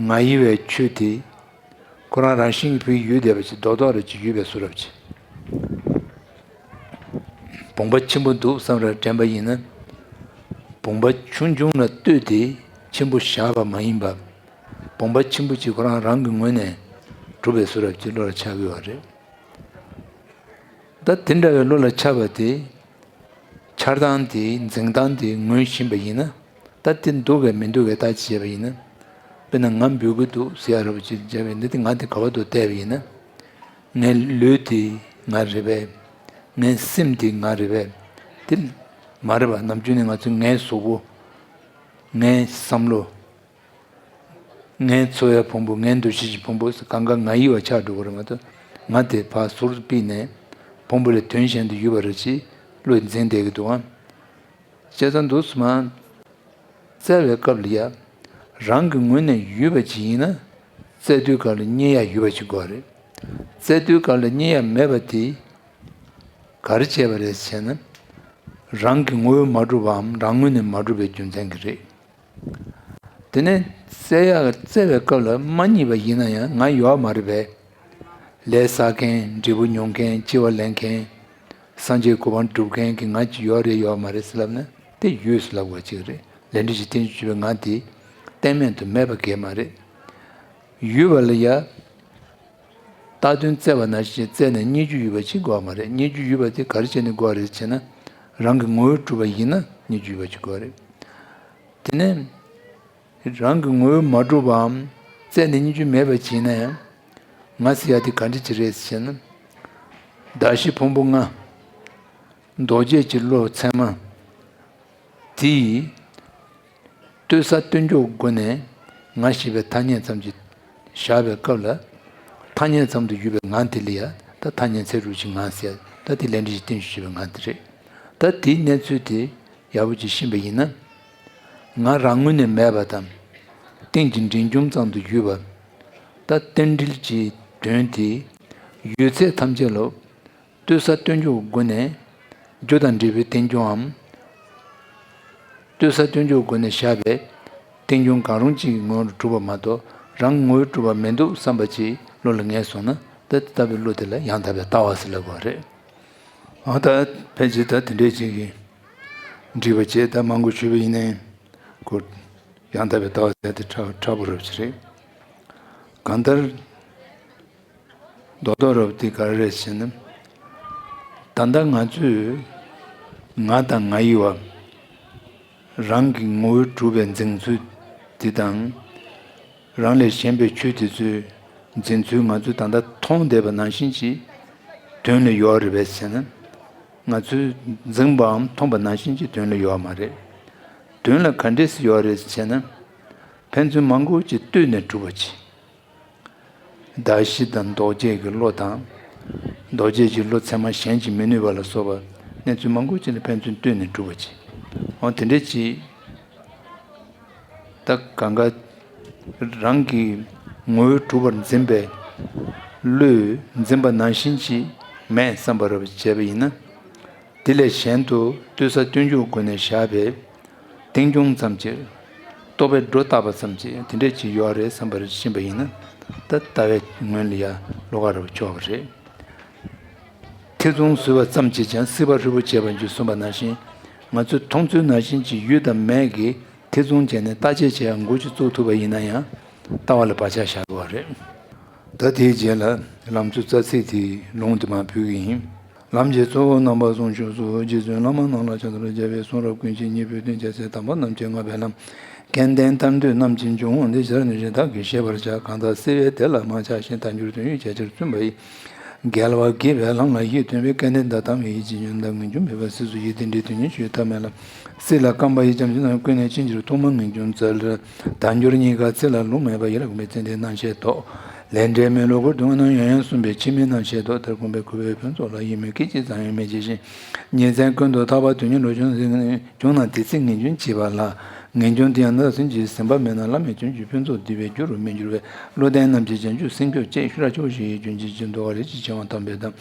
ང་ཡི་བའི་ཆོས་དེ། ཁོ་རང་རང་བཞིན་གྱིས་བུད་ཡོད་བསྡད་པ་ཅིག་རྡོག་རྡོག་རེ་ཅིག་ཡོད་པའི་བཟོ་འདྲ་ཅིག་བུམ་པ་ཆེན་པོ་འདུག་བསམ་ར་དྲན་པ་ཡིན་ན། བུམ་པ་ཆུང་ཆུང་ལ་ལྟོས་ཏེ་ཆེན་པོ་བཞག་པ་མ་ཡིན་པ། བུམ་པ་ཆེན་པོ་ཅིག་ཁོ་རང་རང་གི་ངོས་ནས་གྲུབ་པའི་བཟོ་འདྲ་ཅིག་བློ་ལ་འཆར་གྱི་ཡོད་རེད། ད་དེ་འདྲ་བའི་བློ་ལ་འཆར་བ་དེ། འཆར་སྟངས་དེ་འཛིན་སྟངས་དེ་ངོས་བཞིན་པ་ཡིན་ན། ད་དེ་འདུག་གས་མི་འདུག་གས་ད་ཅི་བྱས་པ་ཡིན་ན། དཔེར་ན་ང་འབོད་ཀྱི་འདུག་ཟེར་ཡ་ར་བ་ཅིག་བྱས་པས་འདི་དེ་ང་དེ་ག་བ་འདུག་བལྟས་པ་ཡིན་ན། ངའི་ལུས་དེ་ང་རེད་པས། ངའི་སེམས་དེ་ང་རེད་པས། དེ་མ་རེད་པ། ནམ་རྒྱུན་ནས་ང་ཚོས་ངའི་གཟུགས་པོ། ངའི་བསམ་བློ། ངའི་འཚོ་བའི་ཕུང་པོ། ངའི་འདུ་ཤེས་ཀྱི་ཕུང་པོ་གང་ག་ང་ཡི་བ་ཆགས་འགྲོ་གི་རེད་མ་གཏོགས། ང་དེ་ཕར་ཟུར་དུ་ཕུད་ནས་ཕུང་པོ་ལས་དོན་གཞན་དུ་ཡོད་པ་རེད་ཅེས་བློས་འཛིན་བསྡད་ཀྱི་འདུག་ཨང་། བྱས་ཙང་འདུག་སེ་མ། བཙལ་བའི་སྐབས་ལ་ཡ། རང་གི་ངོས་ནས་ཡོད་པ་ཅིག་ཡིན་ན། བཙལ་དུས་སྐབས་ལ་རྙེད་ཡ་ཡོད་པ་ཅིག་དགོས་རེད། བཙལ་དུས་སྐབས་ལ་རྙེད་ཡ་མེད་པ་དེ། ག་རེ་བྱས་པ་རེད་ཟེར་ན། རང་གི་ངོ་བོས་མ་གྲུབ་པའམ་རང་ངོས་ནས་མ་གྲུབ་པའི་རྒྱུ་མཚན་གྱིས་རེད། དེ་ནས་བཙལ་ཡག་བཙལ་བའི་སྐབས་ལ་མ་རྙེད་པ་ཡིན་ན་ཡང་ང་ཡོད་མ་རེད་པས། ལས་བསགས་མཁན། འབྲས་བུ་མྱོང་མཁན། སྐྱེ་བ་ལེན་མཁན། སངས་རྒྱས་གོ་འཕང་སྒྲུབ་མཁན་གྱི་ང་ཅིག་ཡོད་རེད་ཡོད་མ་རེད་ཟེར་ལབ་ན་དེ་ཡོད་ཟེར་ལབ་དགོས་ཅིག་རེད། ལས་འབྲས་ཀྱི་རྟེན་གཞི་བྱས་པའི་ང་དེ་གཏན་མེད་དུ་མེད་པ་གས་མ་རེད། ཡོད་པ་ལ་ཡ། རྟགས་དོན་བཙལ་བ་ནང་བཞིན་བཙལ་ནས་རྙེད་རྒྱུ་ཡོད་པ་ཅིག་དགོས་པ་མ་རེད། རྙེད་རྒྱུ་ཡོད་པ་དེ་ག་རེ་བྱས་ནས་དགོས་པ་རེད་ཟེར་ན། རང་གི་ངོ་བོས་གྲུབ་པ་ཡིན་ན་རྙེད་རྒྱུ་ཡོད་པ་ཅིག་དགོས་པ་རེད། དེ་ནས་རང་གི་ངོ་བོས་མ་གྲུབ་པའམ་བཙལ་ནས་རྙེད་རྒྱུ་མེད་པ་ཅིག་ཡིན་ན་ཡང་། ང་ཟེར་ཡ་དེ་ག་འདྲ་ཅིག་རེད་ཟེར་ན། གདགས་གཞི་ཕུང་པོ་ལྔ། འདུ་བྱེད་ཀྱི་བློ་ཚད་མ། དེ་ཡིས་ལྟོས་ས་ལྟོས་འཇོག་སྒོ་ནས་ང་ཞེས་པའི་ཐ་སྙད་ཙམ་གྱིས་བཞག་པའི་སྐབས་ལ། ཐ་སྙད་ཙམ་དུ་ཡོད་པའི་ང་དེ་ལ་ཡང་ད་ཐ་སྙད་ཚད་གྲུབ་ཀྱི་ང་ཟེར། ད་དེ་ལས་འབྲས་ཀྱི་རྟེན་གཞི་བྱས་པའི་ང་དེ་རེད། ད་དེའི་གནས་ཚུལ་དེ་ཡག་པོ་ཅིག་ཤེས་པ་ཡིན་ན། ང་རང་ངོས་ནས་མེད་པ་དང་། རྟེན་གྱི་འབྲེལ་འབྱུང་ཙམ་དུ་ཡོད་པ། ད་རྟེན་འབྲེལ་གྱི་དོན་དེ་ཡོད་ཚད་ཐམས་ཅད་ལ། ལྟོས་ས་ལྟོས་འཇོག་སྒོ་ནས་རྒྱུ་དང་འབྲས་བུའི་རྟེན་འབྱུང་ངམ། ལྟོས་ས་ལྟོས་འཇོག་སྒོ་ནས་བཞག་པའི་རྟེན་འབྱུང་གང་རུང་གཅིག་གི་ངོ་བོར་གྲུབ་པ་མ་གཏོགས་རང་ངོ་བོས་གྲུབ་པ་མི་འདུག་བསམ་པ་ཅིག་བློ་ལ་ངེས་སོང་ན། ད་དེ་ལྟ་བུའི་བློ་དེ་ལ་ཡང་དག་པའི་ལྟ་བ་ཟེར་ལབ་དགོས་རེད། འོ་ད་ཕལ་ཆེར་ད་དེ་འདྲས་ཅིག་གིས་འགྲིག་པ་བྱས། ད་མང་པོ་ཞུས་པ་ཡིན་ནའི་ཁོ་ཡང་དག་པའི་ལྟ་བ་ཟེར་དེ་ཁག་ཁག་པོ་རབ་ཅིག་རེད། གང་ལྟར། རྡོག་རྡོག་རབ་དེ་ག་རེ་རེད་ཟེར་ན། ད་ལྟ་ང་ཚོས་ང་དང་ང་ཡི་བ། རང་གི་ངོ་བོས་གྲུབ་པའི་འཛིན་ཚུལ་དེ་དང་། རང་ལས་གཞན་པའི་ཆོས་དེ་ཚོའི་འཛིན་ཚུལ་ང་ཚོས་ད་ལྟ་མཐོང་བསྡད་པ་ནང་བཞིན་གྱི་དོན་ལ་ཡོད་རེད་པས་ཟེར་ན། ང་ཚོས་འཛིན་པའམ་མཐོང་པ་ནང་བཞིན་གྱི་དོན་ལ་ཡོད་མ་རེད། དོན་ལ་ག་འདྲས་སེ་ཡོད་རེད་ཟེར་ན། ཕན་ཚུན་མང་པོ་ཅིག་ལྟོས་ནས་གྲུབ་པ་ཅིག་གདགས་གཞི་དང་འདུ་བྱེད་ཀྱི་བློ་དང་། འདུ་བྱེད་ཀྱི་བློ་ཚད་མ་གཞན་གྱིས་མི་ནུས་པ་ལ་སོགས་པ་གནས་ཚུལ་མང་པོ་ཅིག་ལ་ཕན་ཚུན་ལྟོས་ནས་གྲུབ་པ་ཅིག་འོ་དེ་འདྲས་ཅིག་ད་གང་ག་རང་གི་ངོ་བོས་གྲུབ་པར་འཛིན་པའི་བློས་འཛིན་པ་ནང་བཞིན་ཅིག་མེད་བསམ་པ་རེ་བྱས་པ་ཡིན་ན། དེ་ལས་གཞན་དུ་ལྟོས་ས་ལྟོས་འཇོག་སྒོ་ནས་བཞག་པའི་རྟེན་འབྱུང་ཙམ་གྱིས། རྟོག་པས་སྒྲོ་བཏགས་པ་ཙམ་གྱིས་དེ་འདྲས་ཅིག་ཡོད་རེད་བསམ་པར་ཕྱིན་པ་ཡིན་ན། ད་ལྟ་བའི་ངོས་ལ་ཡ་བློ་ཁ་རབ་ཆོག་པ་རེད། ཐེ་ཚོམ་ཟོས་པ་ཙམ་གྱིས་ཀྱང་སྲིད་པ་ཧྲིལ་པོ་བྱེད་པར་འགྱུར་གསུངས་པ་ནང་བཞིན། ང་ཚོས་མཐོང་ཚུལ་ནང་བཞིན་གྱི་ཡོད་དང་མེད་ཀྱི་ཐེ་ཚོམ་བྱས་ནས་བརྟག་དཔྱད་བྱེད་ཡག་འགོ་ཅིག་བཙུགས་ཐུབ་པ་ཡིན་ན་ཡང་ལྟ་བ་ལ་བག་ཆགས་བཞག་དགོས་པ་རེད། ད་དེའི་རྗེས་ལ་ལམ་གཙོ་རྩ་ཚིག་དེའི་ལུང་དེ་མར་ཕུལ་གྱི་ཡིན། ལམ་གྱི་གཙོ་བོ་རྣམ་པ་གསུམ་བཞུགས་སོ། རྗེ་བཙུན་བླ་མ་རྣམས་ལ་ཕྱག་འཚལ་ལོ། རྒྱལ་བའི་གསུང་རབ་ཀུན་གྱི་སྙིང་པོའི་དོན་རྒྱ་ཆེར་དམ་པ་རྣམས་ཀྱི་བསྔགས་པའི་ལམ། སྐལ་ལྡན་དམ་དུས་རྣམས་ཀྱི་འབྱུང་བ་འདི་ཞར་ནས་གཞན་དག་གིས་ཤེས་པར་བྱ། གང་དག་སྲིད་པའི་བདེ་ལ་མ་ཆགས་ཤིང་། དལ་འབྱོར་དོན་ཡོད་རྒྱ་ཆེར་བརྩོན་པ་ཡིས། རྒྱལ་བ་དགྱེས་པའི་ལམ་ལ་ཡིད་རྟོན་པའི། སྐལ་ལྡན་དག་དང་མི་ཡི་རྗེས་ཉོན་དང་། ངེས་འབྱུང་མེད་པར་སྲིད་སོགས་ཡིད་བདེ་འདྲའི་དོན་གཉེར་ཞུ་ཐབས་མེད་ལ། སྲིད་ལ་བརྐམ་པ་ཡི་བྱམས་བརྩེ་དང་། ཀུན་ནས་ཕྱིན་ཅི་ཐུབ་མ་ངེས་འབྱུང་རྩལ། དལ་འབྱོར་རྙེད་དཀའ་ཚེ་ལ་ལུང་མེད་པ། ཡིད་ལ་གོམས་པའི་ཚེ་འདིའི་རྣམ་ཤེས་ལྡོག། ལས་འབྲས་མེད་ལུགས་ཁོ་སྡུག་བསྔལ་རྣམས་ཡང་ཡང་བསྲུངས་པའི་ཕྱིར་མིའི་རྣམ་ཤེས་ལྡོག། དེར་གོམས་པའི་གུས་པས་ཕུན་ཚོགས་ལ། ཡིད་མོས་སྐད་ཅིག་ཙམ་ཡང་མི་བྱེད་ཅིང་། ཉིན་མཚན་ཀུན་ཏུ་ཐར་པ་དོན་གཉེར་ལུགས་བྱུང་ན། དེ་ཚེ་ངེས་འབྱུང་བྱིས་པ་ལ། ངེས་འབྱུང་དེ་ཡང་ནི་སེམས་ཀྱི་སེམས་པ་མེད་ན་བླ་མེད་བྱང་ཆུབ་ཕུན་ཚོགས་བསྡུས་པའི་རྒྱུ་རུ་མི་འགྱུར་བས། བློ་ལྡན་རྣམས་ཀྱིས་བྱང་ཆུབ་སེམས་མཆོག་ཅེས་ཤེས་རབ་ཆེན་པོ་ཞིག་ཡིན་རྒྱུན་གཅིག་ཅིག་མདོ་བ་རེ་ཅིག་བྱེད་པ་དམ་པའི་དང་།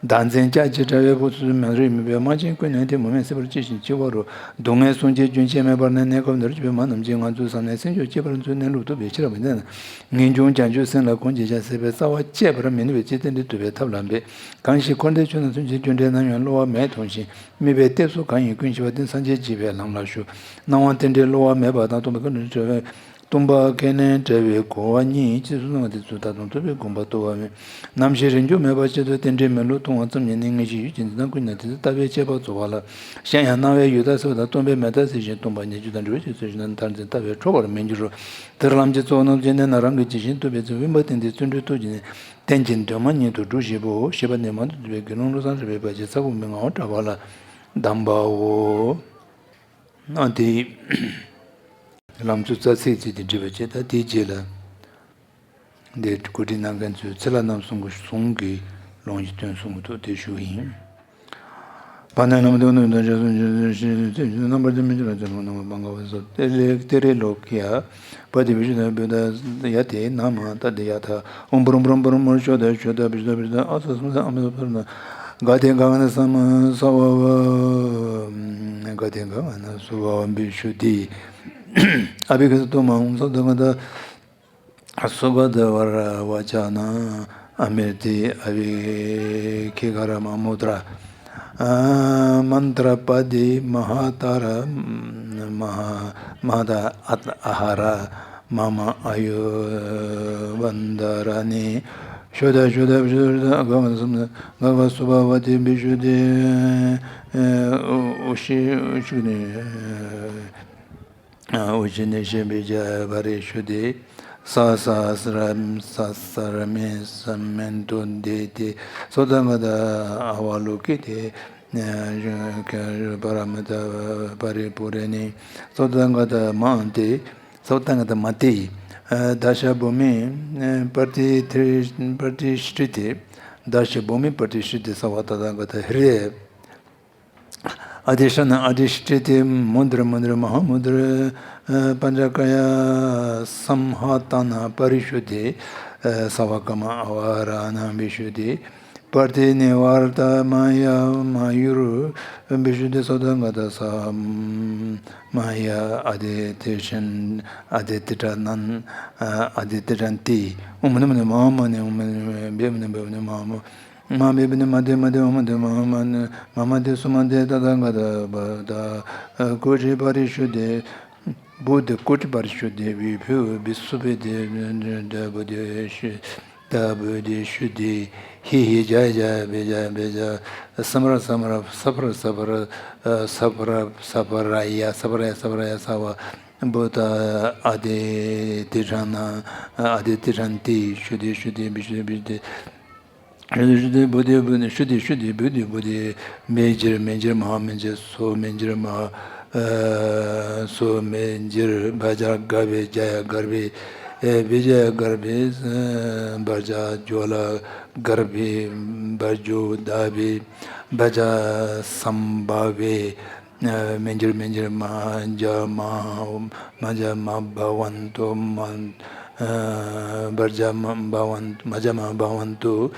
བདག་འཛིན་ལྕགས་ཀྱུ་དྲ་བའི་བུ་ཚུ་མ་རིག་མུན་པའི་རྨ་ཆེན་ཀུན་ནས་དེ་མུ་མེད་སེལ་བར་གྱིས་ཤིག་ཅེས་པ་རུ། སྡུག་བསྔལ་སྲུང་བྱེད་རྒྱུན་ཆད་མེད་པར་ནི་གནས་སྐབས་འདིར་གྱུར་པའི་མ་རྣམས་ཀྱིས་ང་ཚོའི་བསམ་ནས་སེམས་མཆོག་ཅེས་པར་འཛུལ་ནས་ལུགས་ལྡོག་པའི་ཕྱིར་མི་འདོད་ན། ངེས་འབྱུང་བྱང་ཆུབ་སེམས་ལ་གང་བྱེད་བྱ་ཟེར་བའི་རྩ་བ་བཅད་པར་མི་ནུས་པའི་ཕྱིར་རྟེན་འབྲེལ་བསྡུ་བའི་ཐབས་ལ་འབད། གང་ཞིག་འཁོར་འདས་ཆོས་རྣམས་སེམས་ཅན་རྒྱུ་འབྲས་རྣམས་ཡང་བསླུ་བ་མེད་མཐོང་ཞིང་། དམིགས་པའི་གཏད་སོ་གང་ཡིན་ཀུན་ཞི་བ་དེ་སངས་རྒྱས་བགྱིས་པའི་ལམ་ལ་ཞུགས། སྣང་བ་རྟེན་འབྲེལ་བསླུ་བ་མེད་པ་དང་སྟོང་པ་ཀུན་ནས་བྲལ་བའི། སྟོང་པ་ཀུན་ནས་བྲལ་བའི་གོ་བ་གཉིས་ཀྱིས་སུ་སྣང་བ་དེ་ཚུལ་དག་དང་རྟོགས་པའི་དགོངས་པ་རྟོགས་པ་མེད། ནམ་ཞིག་རིང་འཇུག་མེད་པ་ཆེད་དུ་རྟེན་འབྲེལ་མི་བསླུ་མཐོང་བ་ཙམ་ཉིད་ནི་ངེས་ཤེས་ཡུལ་གྱི་འཛིན་སྟངས་ཀུན་ནས་དེ་ཚོ་ལྟ་བའི་དཔྱད་པ་རྫོགས་པ་ལ། གཞན་ཡང་སྣང་བའི་ཡུལ་དག་སེལ་བ་དང་སྟོང་པའི་མེད་དག་སེལ་ཞིང་སྟོང་པ་ཉིད་རྒྱུ་དང་འབྲས་བུ་ཆོས་ཅན་ཞེ་ན་མཐར་འཛིན་ལྟ་བས་འཕྲོག་པར་མི་འགྱུར་རོ། དེར་ལམ་གྱི་གཙོ་བོ་རྣམ་བཅད་ནི་ན་རང་གི་ཇི་བཞིན་རྟོགས་པའི་ཚུལ་དབེན་པ་བསྟེན་ཏེ་བརྩོན་འགྲུས་སྟོབས་ཀྱིས་ནི། རྟེན་གྱི་འདུན་མ་ཉིད་དུ་སྒྲུབ་བྱེད་པོ། ཞེས་པ་ནི་མང་དུ་བསྡུས་པའི་དགེ་སློང་བློ་བཟང་རས་པའི་བར་གྱི་ཚ་གོང་མའི་ངག་དབང་གྲགས་པ་ལ་གདམས་པའོ། ཨ་དེ། ལམ་གཙོ་རྩ་ཚིག་ཚིག་དེ་འགྲེལ་པ་བྱེད། ད་དེའི་རྗེས་ལ། འདིར་གོ་སྒྲིག་གནང་མཁན་ཚོས་ཚེ་ལྷ་རྣམ་གསུམ་གྱི་གཟུངས་ཀྱི་ལུང་གཞི་སྟོན་གསུང་གི་འདུག་དེ་ཞུ་གི་ཡིན། པ་ན་ལམ་དུ་ནུས་དང་འཇའ་ཚོན་འཇའ་ཚོན་ཞེས་རྣམ་པར་དེ་མི་འགྱུར་ལ་དེ་ལ་སྣང་བ་སྤང་དཀའ་བ་སོགས་ཏེ་རེ་ཏེ་རེ་ལོ་ཀི་ཡ། པ་དེ་བི་ཤུ་དང་བུ་ད་ཡ་དེ་ན་མ་ད་དེ་ཡ་ཐ་ཨོམ་པུ་རུམ་པུ་རུམ་པུ་རུམ་མུར་ཤོ་ད་ཤོ་ད་བི་ཤུ་ད་བི་ཤུ་ད་ཨ་ས་སུ་ས་ཨ་མ་ས་པུ་ར་ན། ག་དེ་ག་ན་ས་མ་ས་བ་བ། ག་དེ་ག་ན་སུ་བ་བ་བི་ཤུ་དེ། ཨ་བི་ཁ་ས་ཏོ་མ་ཧུམ་ས་ད་ག་ད། སུ་ག་དེ་བར་བ་ཅ་ན་ཨ་མེ་ཏི་ཨ་བི་ཁི་ག་ར་མ་མུ་ཏྲ། ཨ་མན་ཏྲ་པ་དི་མ་ཧ་ཏ་ར་མ་ཧ་མ་ཧ་ཏ་ཨ་ཨ་ཧ་ར་མ་མ་ཨ་ཡུ་བན་ད་ར་ནི། ཤོ་ད་ཤོ་ད་ཤོ་ད་ག་ག་སུ་ག་ག་སུ་བ་བ་དི་བི་ཤུ་དི། ཨུ་ཤི་ཨུ་ཤུ་ནི། ཨུ་ཅི་ནི་ཤི་བི་ཇ་བ་རི་ཤུ་དི། ས་ས་སི་ར་ས་ས་ར་མི་ས་མན་ཏུ་དི་དི། སོ་ད་ག་ད་ཨ་བ་ལུ་ཀི་དི། པ་ར་མི་ད་པ་རི་པུ་རེ་ནི། སོ་ད་ག་ད་མ་དི། སོ་ད་ག་ད་མ་དི། ད་ཤ་བུ་མི། པར་ཏི་ཐི་པར་ཏི་ཤྲི་དི། ད་ཤ་བུ་མི་པར་ཏི་ཤྲི་དི་ས་བ་ད་ད་ག་ད་ཧྲི། ཨ་དེ་ཤ་ན་ཨ་དེ་ཤྲི་དེ་མུ་དྲ་མུ་དྲ་མ་ཧ་མུ་དྲ་པཉྩ་ཀ་ཡ་སམ་ཧ་ཏ་ན་པ་རི་ཤུ་དྷི། ས་བ་ཀ་མ་ཨ་བ་ར་ན་བི་ཤུ་དྷི། པར་ཏི་ནི་ཝར་ཏ་མ་ཡ་མ་ཡུར་བི་ཤུ་དྷི་སོ་ཏ་ག་ཏ་ས་མ་ཡ་ཨ་དེ་ཏི་ཤན་ཨ་དེ་ཏི་ཏྲ་ནན་ཨ་དེ་ཏི་ཏྲན་ཏི། ཨོ་མ་ནི་མ་ནི་མ་མ་ནི་ཨོ་མ་ནི་བེ་མ་ནི་བེ་མ་ནི་མ་མ། མ་བི་བི་ནི་མ་དེ་མ་དེ་ཨོ་མ་དེ་མ་མ་ནི་མ་མ་དེ་སུ་མ་དེ་ཏ་ཏ་ག་ཏ་བ་ཏ། ཀོ་ཅི་པ་རི་ཤུ་དེ། བུ་དེ་ཀོ་ཅི་པ་རི་ཤུ་དེ་བི་བུ་བི་སུ་བི་དེ་ད་བུ་དེ་ཤུ་ད་བུ་དེ་ཤུ་དེ། ཧི་ཧི་ཇ་ཇ་བི་ཇ་བི་ཇ། སམ་ར་སམ་ར་ས་ཕ་ར་ས་ཕ་ར་ས་ཕ་ར་ས་ཕ་ར་ཡ་ས་ཕ་ར་ཡ་ས་ཕ་ར་ཡ་ས་བ། བུ་ཏ་ཨ་དེ་ཏི་ཏྲ་ན་ཨ་དེ་ཏི་ཏྲན་ཏི་ཤུ་དེ་ཤུ་དེ་བི་ཤུ་དེ་བི་ཤུ་དེ། ཤུ་དེ་བུ་དེ་བུ་དེ་ཤུ་དེ་ཤུ་དེ་བུ་དེ་བུ་དེ། མེ་འགྱུར་མེ་འགྱུར་མ་མེ་འགྱུར་སོ་མེ་འགྱུར་མ། སོ་མེ་འགྱུར་བ་ཇ་ག་བེ་ཇ་ཡ་གར་བེ། བི་ཇ་ཡ་གར་བེ། བ་ཇ་ཇོ་ལ་གར་བེ། བ་ཇོ་ད་བེ། བ་ཇ་སམ་བ་བེ། མེ་འགྱུར་མེ་འགྱུར་མ་ཇ་མ་མ་ཇ་མ་བ་ཝན་ཏོ་མ། བར་ཇ་མ་བ་ཝན་མ་ཇ་མ་བ་ཝན་ཏོ།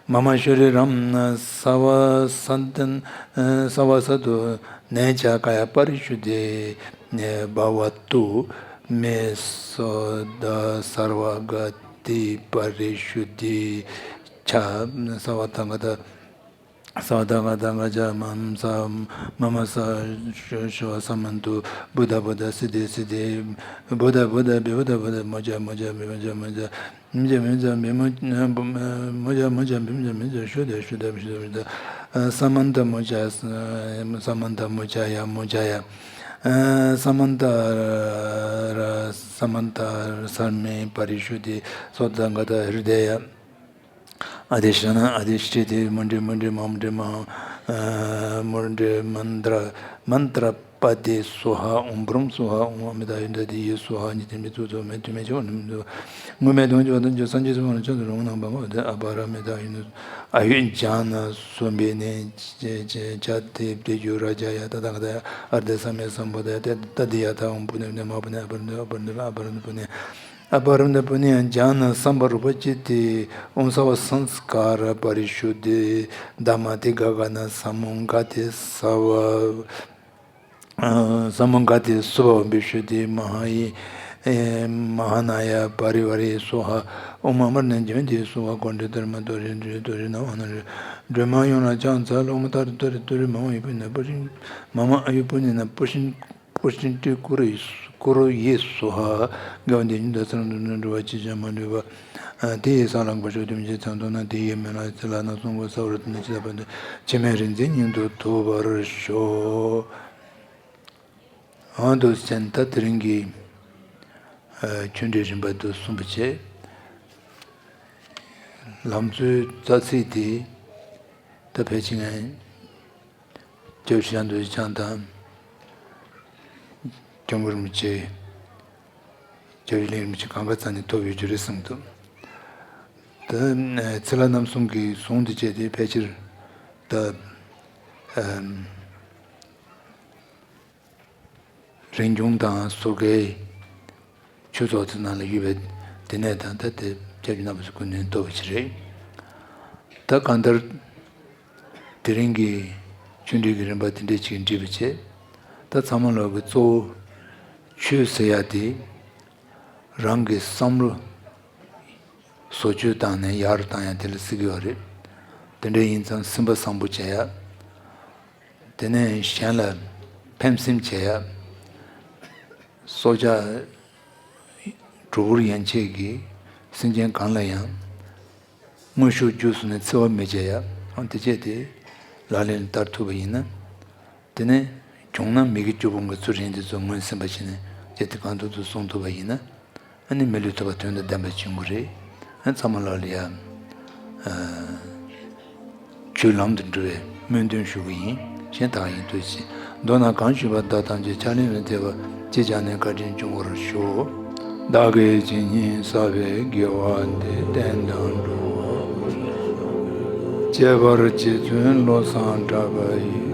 མ་མ་ཤུ་རི་རམ་ས་བ་ས་ཏན་ས་བ་ས་ཏོ་ནེ་ཇ་ཀ་ཡ་པ་རི་ཤུ་དེ་བ་ཝ་ཏོ། མེ་སོ་ད་སར་བ་ག་ཏི་པ་རི་ཤུ་དེ་ཆ་ས་བ་ཏ་ག་ཏ། ས་བ་ཏ་ག་ཏ་ག་ཇ་མ་ས་མ་མ་ས་ཤོ་ཤོ་ས་མན་ཏུ། བུ་ད་བུ་ད་སི་དེ་སི་དེ། བུ་ད་བུ་ད་བི་བུ་ད་བུ་ད་མོ་ཇ་མོ་ཇ་བི་མོ་ཇ་མོ་ཇ། མི་ཇ་མི་ཇ་བི་མོ་མོ་ཇ་མོ་ཇ་བི་མོ་ཇ་མི་ཇ་ཤོ་དེ་ཤོ་དེ་ཤོ་དེ། ས་མན་ཏ་མོ་ཇ་ས་མན་ཏ་མོ་ཇ་ཡ་མོ་ཇ་ཡ། ས་མན་ཏ་ར་ས་མན་ཏ་སར་མེ་པ་རི་ཤུ་དེ་སོ་ཏ་ག་ཏ་ཧྲི་དེ་ཡ། ཨ་དེ་ཤ་ན་ཨ་དེ་ཤྲི་དེ་མུན་དྲི་མུན་དྲི་མ་མུན་དྲི་མ་མུན་དྲི་མནྟྲ་མནྟྲ་པ་དེ་སྭཱ་ཧཱ། ཨོཾ་བྷྲཱུཾ་སྭཱ་ཧཱ། ཨོཾ་ཨ་མི་ཏཱ་ཡོ་དྷ་དེ་ཡེ་སྭཱ་ཧཱ། ཉི་ཚེ་མི་ཚུགས་ཚོགས་མེད་དུས་མེད་ཕྱི་མ་དུས་མེད་དུས་དངོས་མེད་དོན་གྱི་བ་དན་གྱི་སངས་རྒྱས་སུ་མ་ལ་ཆ་དུ་རུང་ནང་པ་མ་དེ་ཨ་པ་ར་མི་ཏཱ་ཡོ་ནུ་ཨ་ཡོད་ལྗང་ན་སོ་བེ་ནེ་ཅ་དེ་དེ་རྒྱུ་ར་ཇ་ཡ་ཏ་ཏ་ག་ཏ་ཡ་ཨར་དེ་ས་མེ་སམ་བྷོ་དྷ་ཡ་ཏ་ཏ་དེ་ཡ་ཐ་ཨོཾ་པུ་ནེ་པུ་ནེ་མ་པུ་ནེ་ཨ་པ་ར་ནུ་ཨ་པ་ར་ནུ་ཨ་པ་ར་ནུ་པུ་ནེ། ཨ་པ་ར་མནྟྲ་པུ་ནེ་ཡང་ལྗང་ན་སམ་བྷོ་རུ་པ་ཅི་ཏེ་ཨོཾ་སྭ་བྷཱ་སཾ་སྐཱ་ར་པ་རི་ཤུདྡྷེ་དྷརྨ་ཏེ་ག་ག་ན་ས་མུ་ག་ཏེ་སྭཱ་ཧཱ། ཨ་ས་མུ་ག་ཏེ་སྭཱ་ཧཱ་བི་ཤུདྡྷེ་མ་ཧཱ་ཡེ་ཨེ་མ་ཧཱ་ན་ཡ་པ་རི་ཝཱ་རེ་སྭཱ་ཧཱ། ཨོཾ་ཨ་མ་ར་ཎཱ་ཛྙཱ་ན་ཏེ་སྭཱ་ཧཱ། ཀོ་ཌི་ཏར་མ་ཏོ་རེ་ཏོ་རེ་ཏོ་རེ་ན་ཝ་ན་རེ་སྒྲོལ་མ་ཡུམ་ལ་ཕྱག་འཚལ་ལོ། ཨོཾ་ཏཱ་རེ་ཏུ་རེ་ཏུ་རེ་མ་ཧཱ་ཡེ་པུ་ནེ་པུ་ཤྲི་མ་མ་ཨ་ཡེ་པུ་ནེ་ན་པུ་ཤྲི་པུ་ཤྲི་ཏྲི་ཀུ་རུ་ཀུ་རུ་ཡེ་སྭཱ་ཧཱ། དགེ་བ་འདི་ཉིད་དང་ཚེ་རབས་འདི་ནི་འགྲོ་བ་ཅི་བྱ་མ་འགྲུབ་པ། དེ་ཡི་སང་ལ་གོ་ཆོད་དུམ་ཅན་ཚང་དུ་ན་དེ་ཡི་མི་ལ་ཚེ་ལ་ན་གསུང་གོ་ས་བར་དུ་ནི་ཅི་ལ་པ་འདི་འཆི་མེད་རིག་འཛིན་སྙིང་དུ་ཐུབ་པར་ཤོག། ཨང་དུ་ཅན་ད་དེ་རིང་གི་ཆོས་འབྲེལ་རིམ་པ་དུ་གསུངས་པ་བྱས། ལམ་གཙོའི་རྩ་ཚིག་དེ་ད་ཕལ་ཆེར་ངས་སྐྱབས་ཞང་དུ་ཆང་དང་། སྐྱབས་མགོན་རིན་པོ་ཆེ། སྐྱབས་རྗེ་གླིང་རིན་པོ་ཆེ་གང་ག་རྩ་ནས་ཐོབ་ཡོད་རྒྱུ་རེད་བསམ་འདུག་ད་ཚེ་ལྷ་རྣམ་གསུམ་གྱི་གཟུངས་འདི་བཅས་ཏེ་ཕལ་ཆེར་ད་རིན་སྐྱོང་དང་ཟུར་བཀའི་ཆོས་ཚོགས་ཚོའི་ནང་ལ་ཡོད་པའི་དེ་ནས་ད་ལྟ་དེ་སྐྱབས་རྗེ་རྣམ་པ་ཚོ་ཀུན་ནས་ཐོབ་པ་ཞིག་རེད། ད་གང་ལྟར་དེ་རིང་གི་ཆོས་འབྲེལ་གྱི་རིམ་པ་དེ་འདྲས་ཅིག་འགྲིག་པ་བྱས། ད་ཚང་མ་ལོག་གི་གཙོ་བོ་ཆོས་ཟེར་ཡ་དེ་རང་གི་བསམ་བློ་བཟོ་བཅོས་བཏང་ནས་ཡག་རུ་བཏང་ཡ་དེ་ལ་ཟེར་གྱི་ཡོད་རེད། དེ་འདྲ་ཡིན་ཙང་སེམས་པ་བཟང་པོ་བྱེད་ཡ། དེ་ནས་གཞན་ལ་ཕན་སེམས་བྱེད་ཡ། སྲོག་ཆགས་གྲོག་པོར་ཡན་ཆད་ཀྱི་སེམས་ཅན་གང་ལ་ཡང་དངོས་ཤུགས་བརྒྱུད་སོང་ནས་འཚེ་བ་མི་བྱེད་ཡ། ཨང་དེ་བྱས་ཏེ་ལག་ལེན་བསྟར་ཐུབ་པ་ཡིན་ན། དེ་ནས་བྱུང་ན་མི་དགེ་བཅུ་སྤོང་གི་ཚུལ་ཁྲིམས་དེ་ཚོ་ངོས་ཟིན་པ་བྱས་ནས་བྱས་ཏེ་གང་ཐུབ་ཐུབ་སྲུང་ཐུབ་པ་ཡིན་ན། ཨ་ནི་མི་ལུས་ཐོབ་པ་དོན་དང་ལྡན་པ་བྱུང་གི་རེད། ཨ་ཚང་མ་ལ་ལ་ཡ། ཆོས་ལམ་དུ་འགྲོ་བའི་སྨོན་འདུན་ཞུ་གི་ཡིན། གཞན་དག་ཡིན་དུས་ཅི། མདོར་ན་གང་ཞུས་པ་དག་ཐམས་ཅད་ཕྱག་ལེན་ལ་འདེབས་པ་ཅི་བྱ་ནས་བཀའ་དྲིན་སྐྱོང་བར་ཤོག། བདག་གིས་ཇི་སྙེད་བསགས་པའི་དགེ་བ་འདི་བསྟན་དང་འགྲོ་བ་ཀུན་ལ་སྤྱད་པར་རྗེ་བཙུན་བློ་བཟང་གྲགས་པ་ཡིས།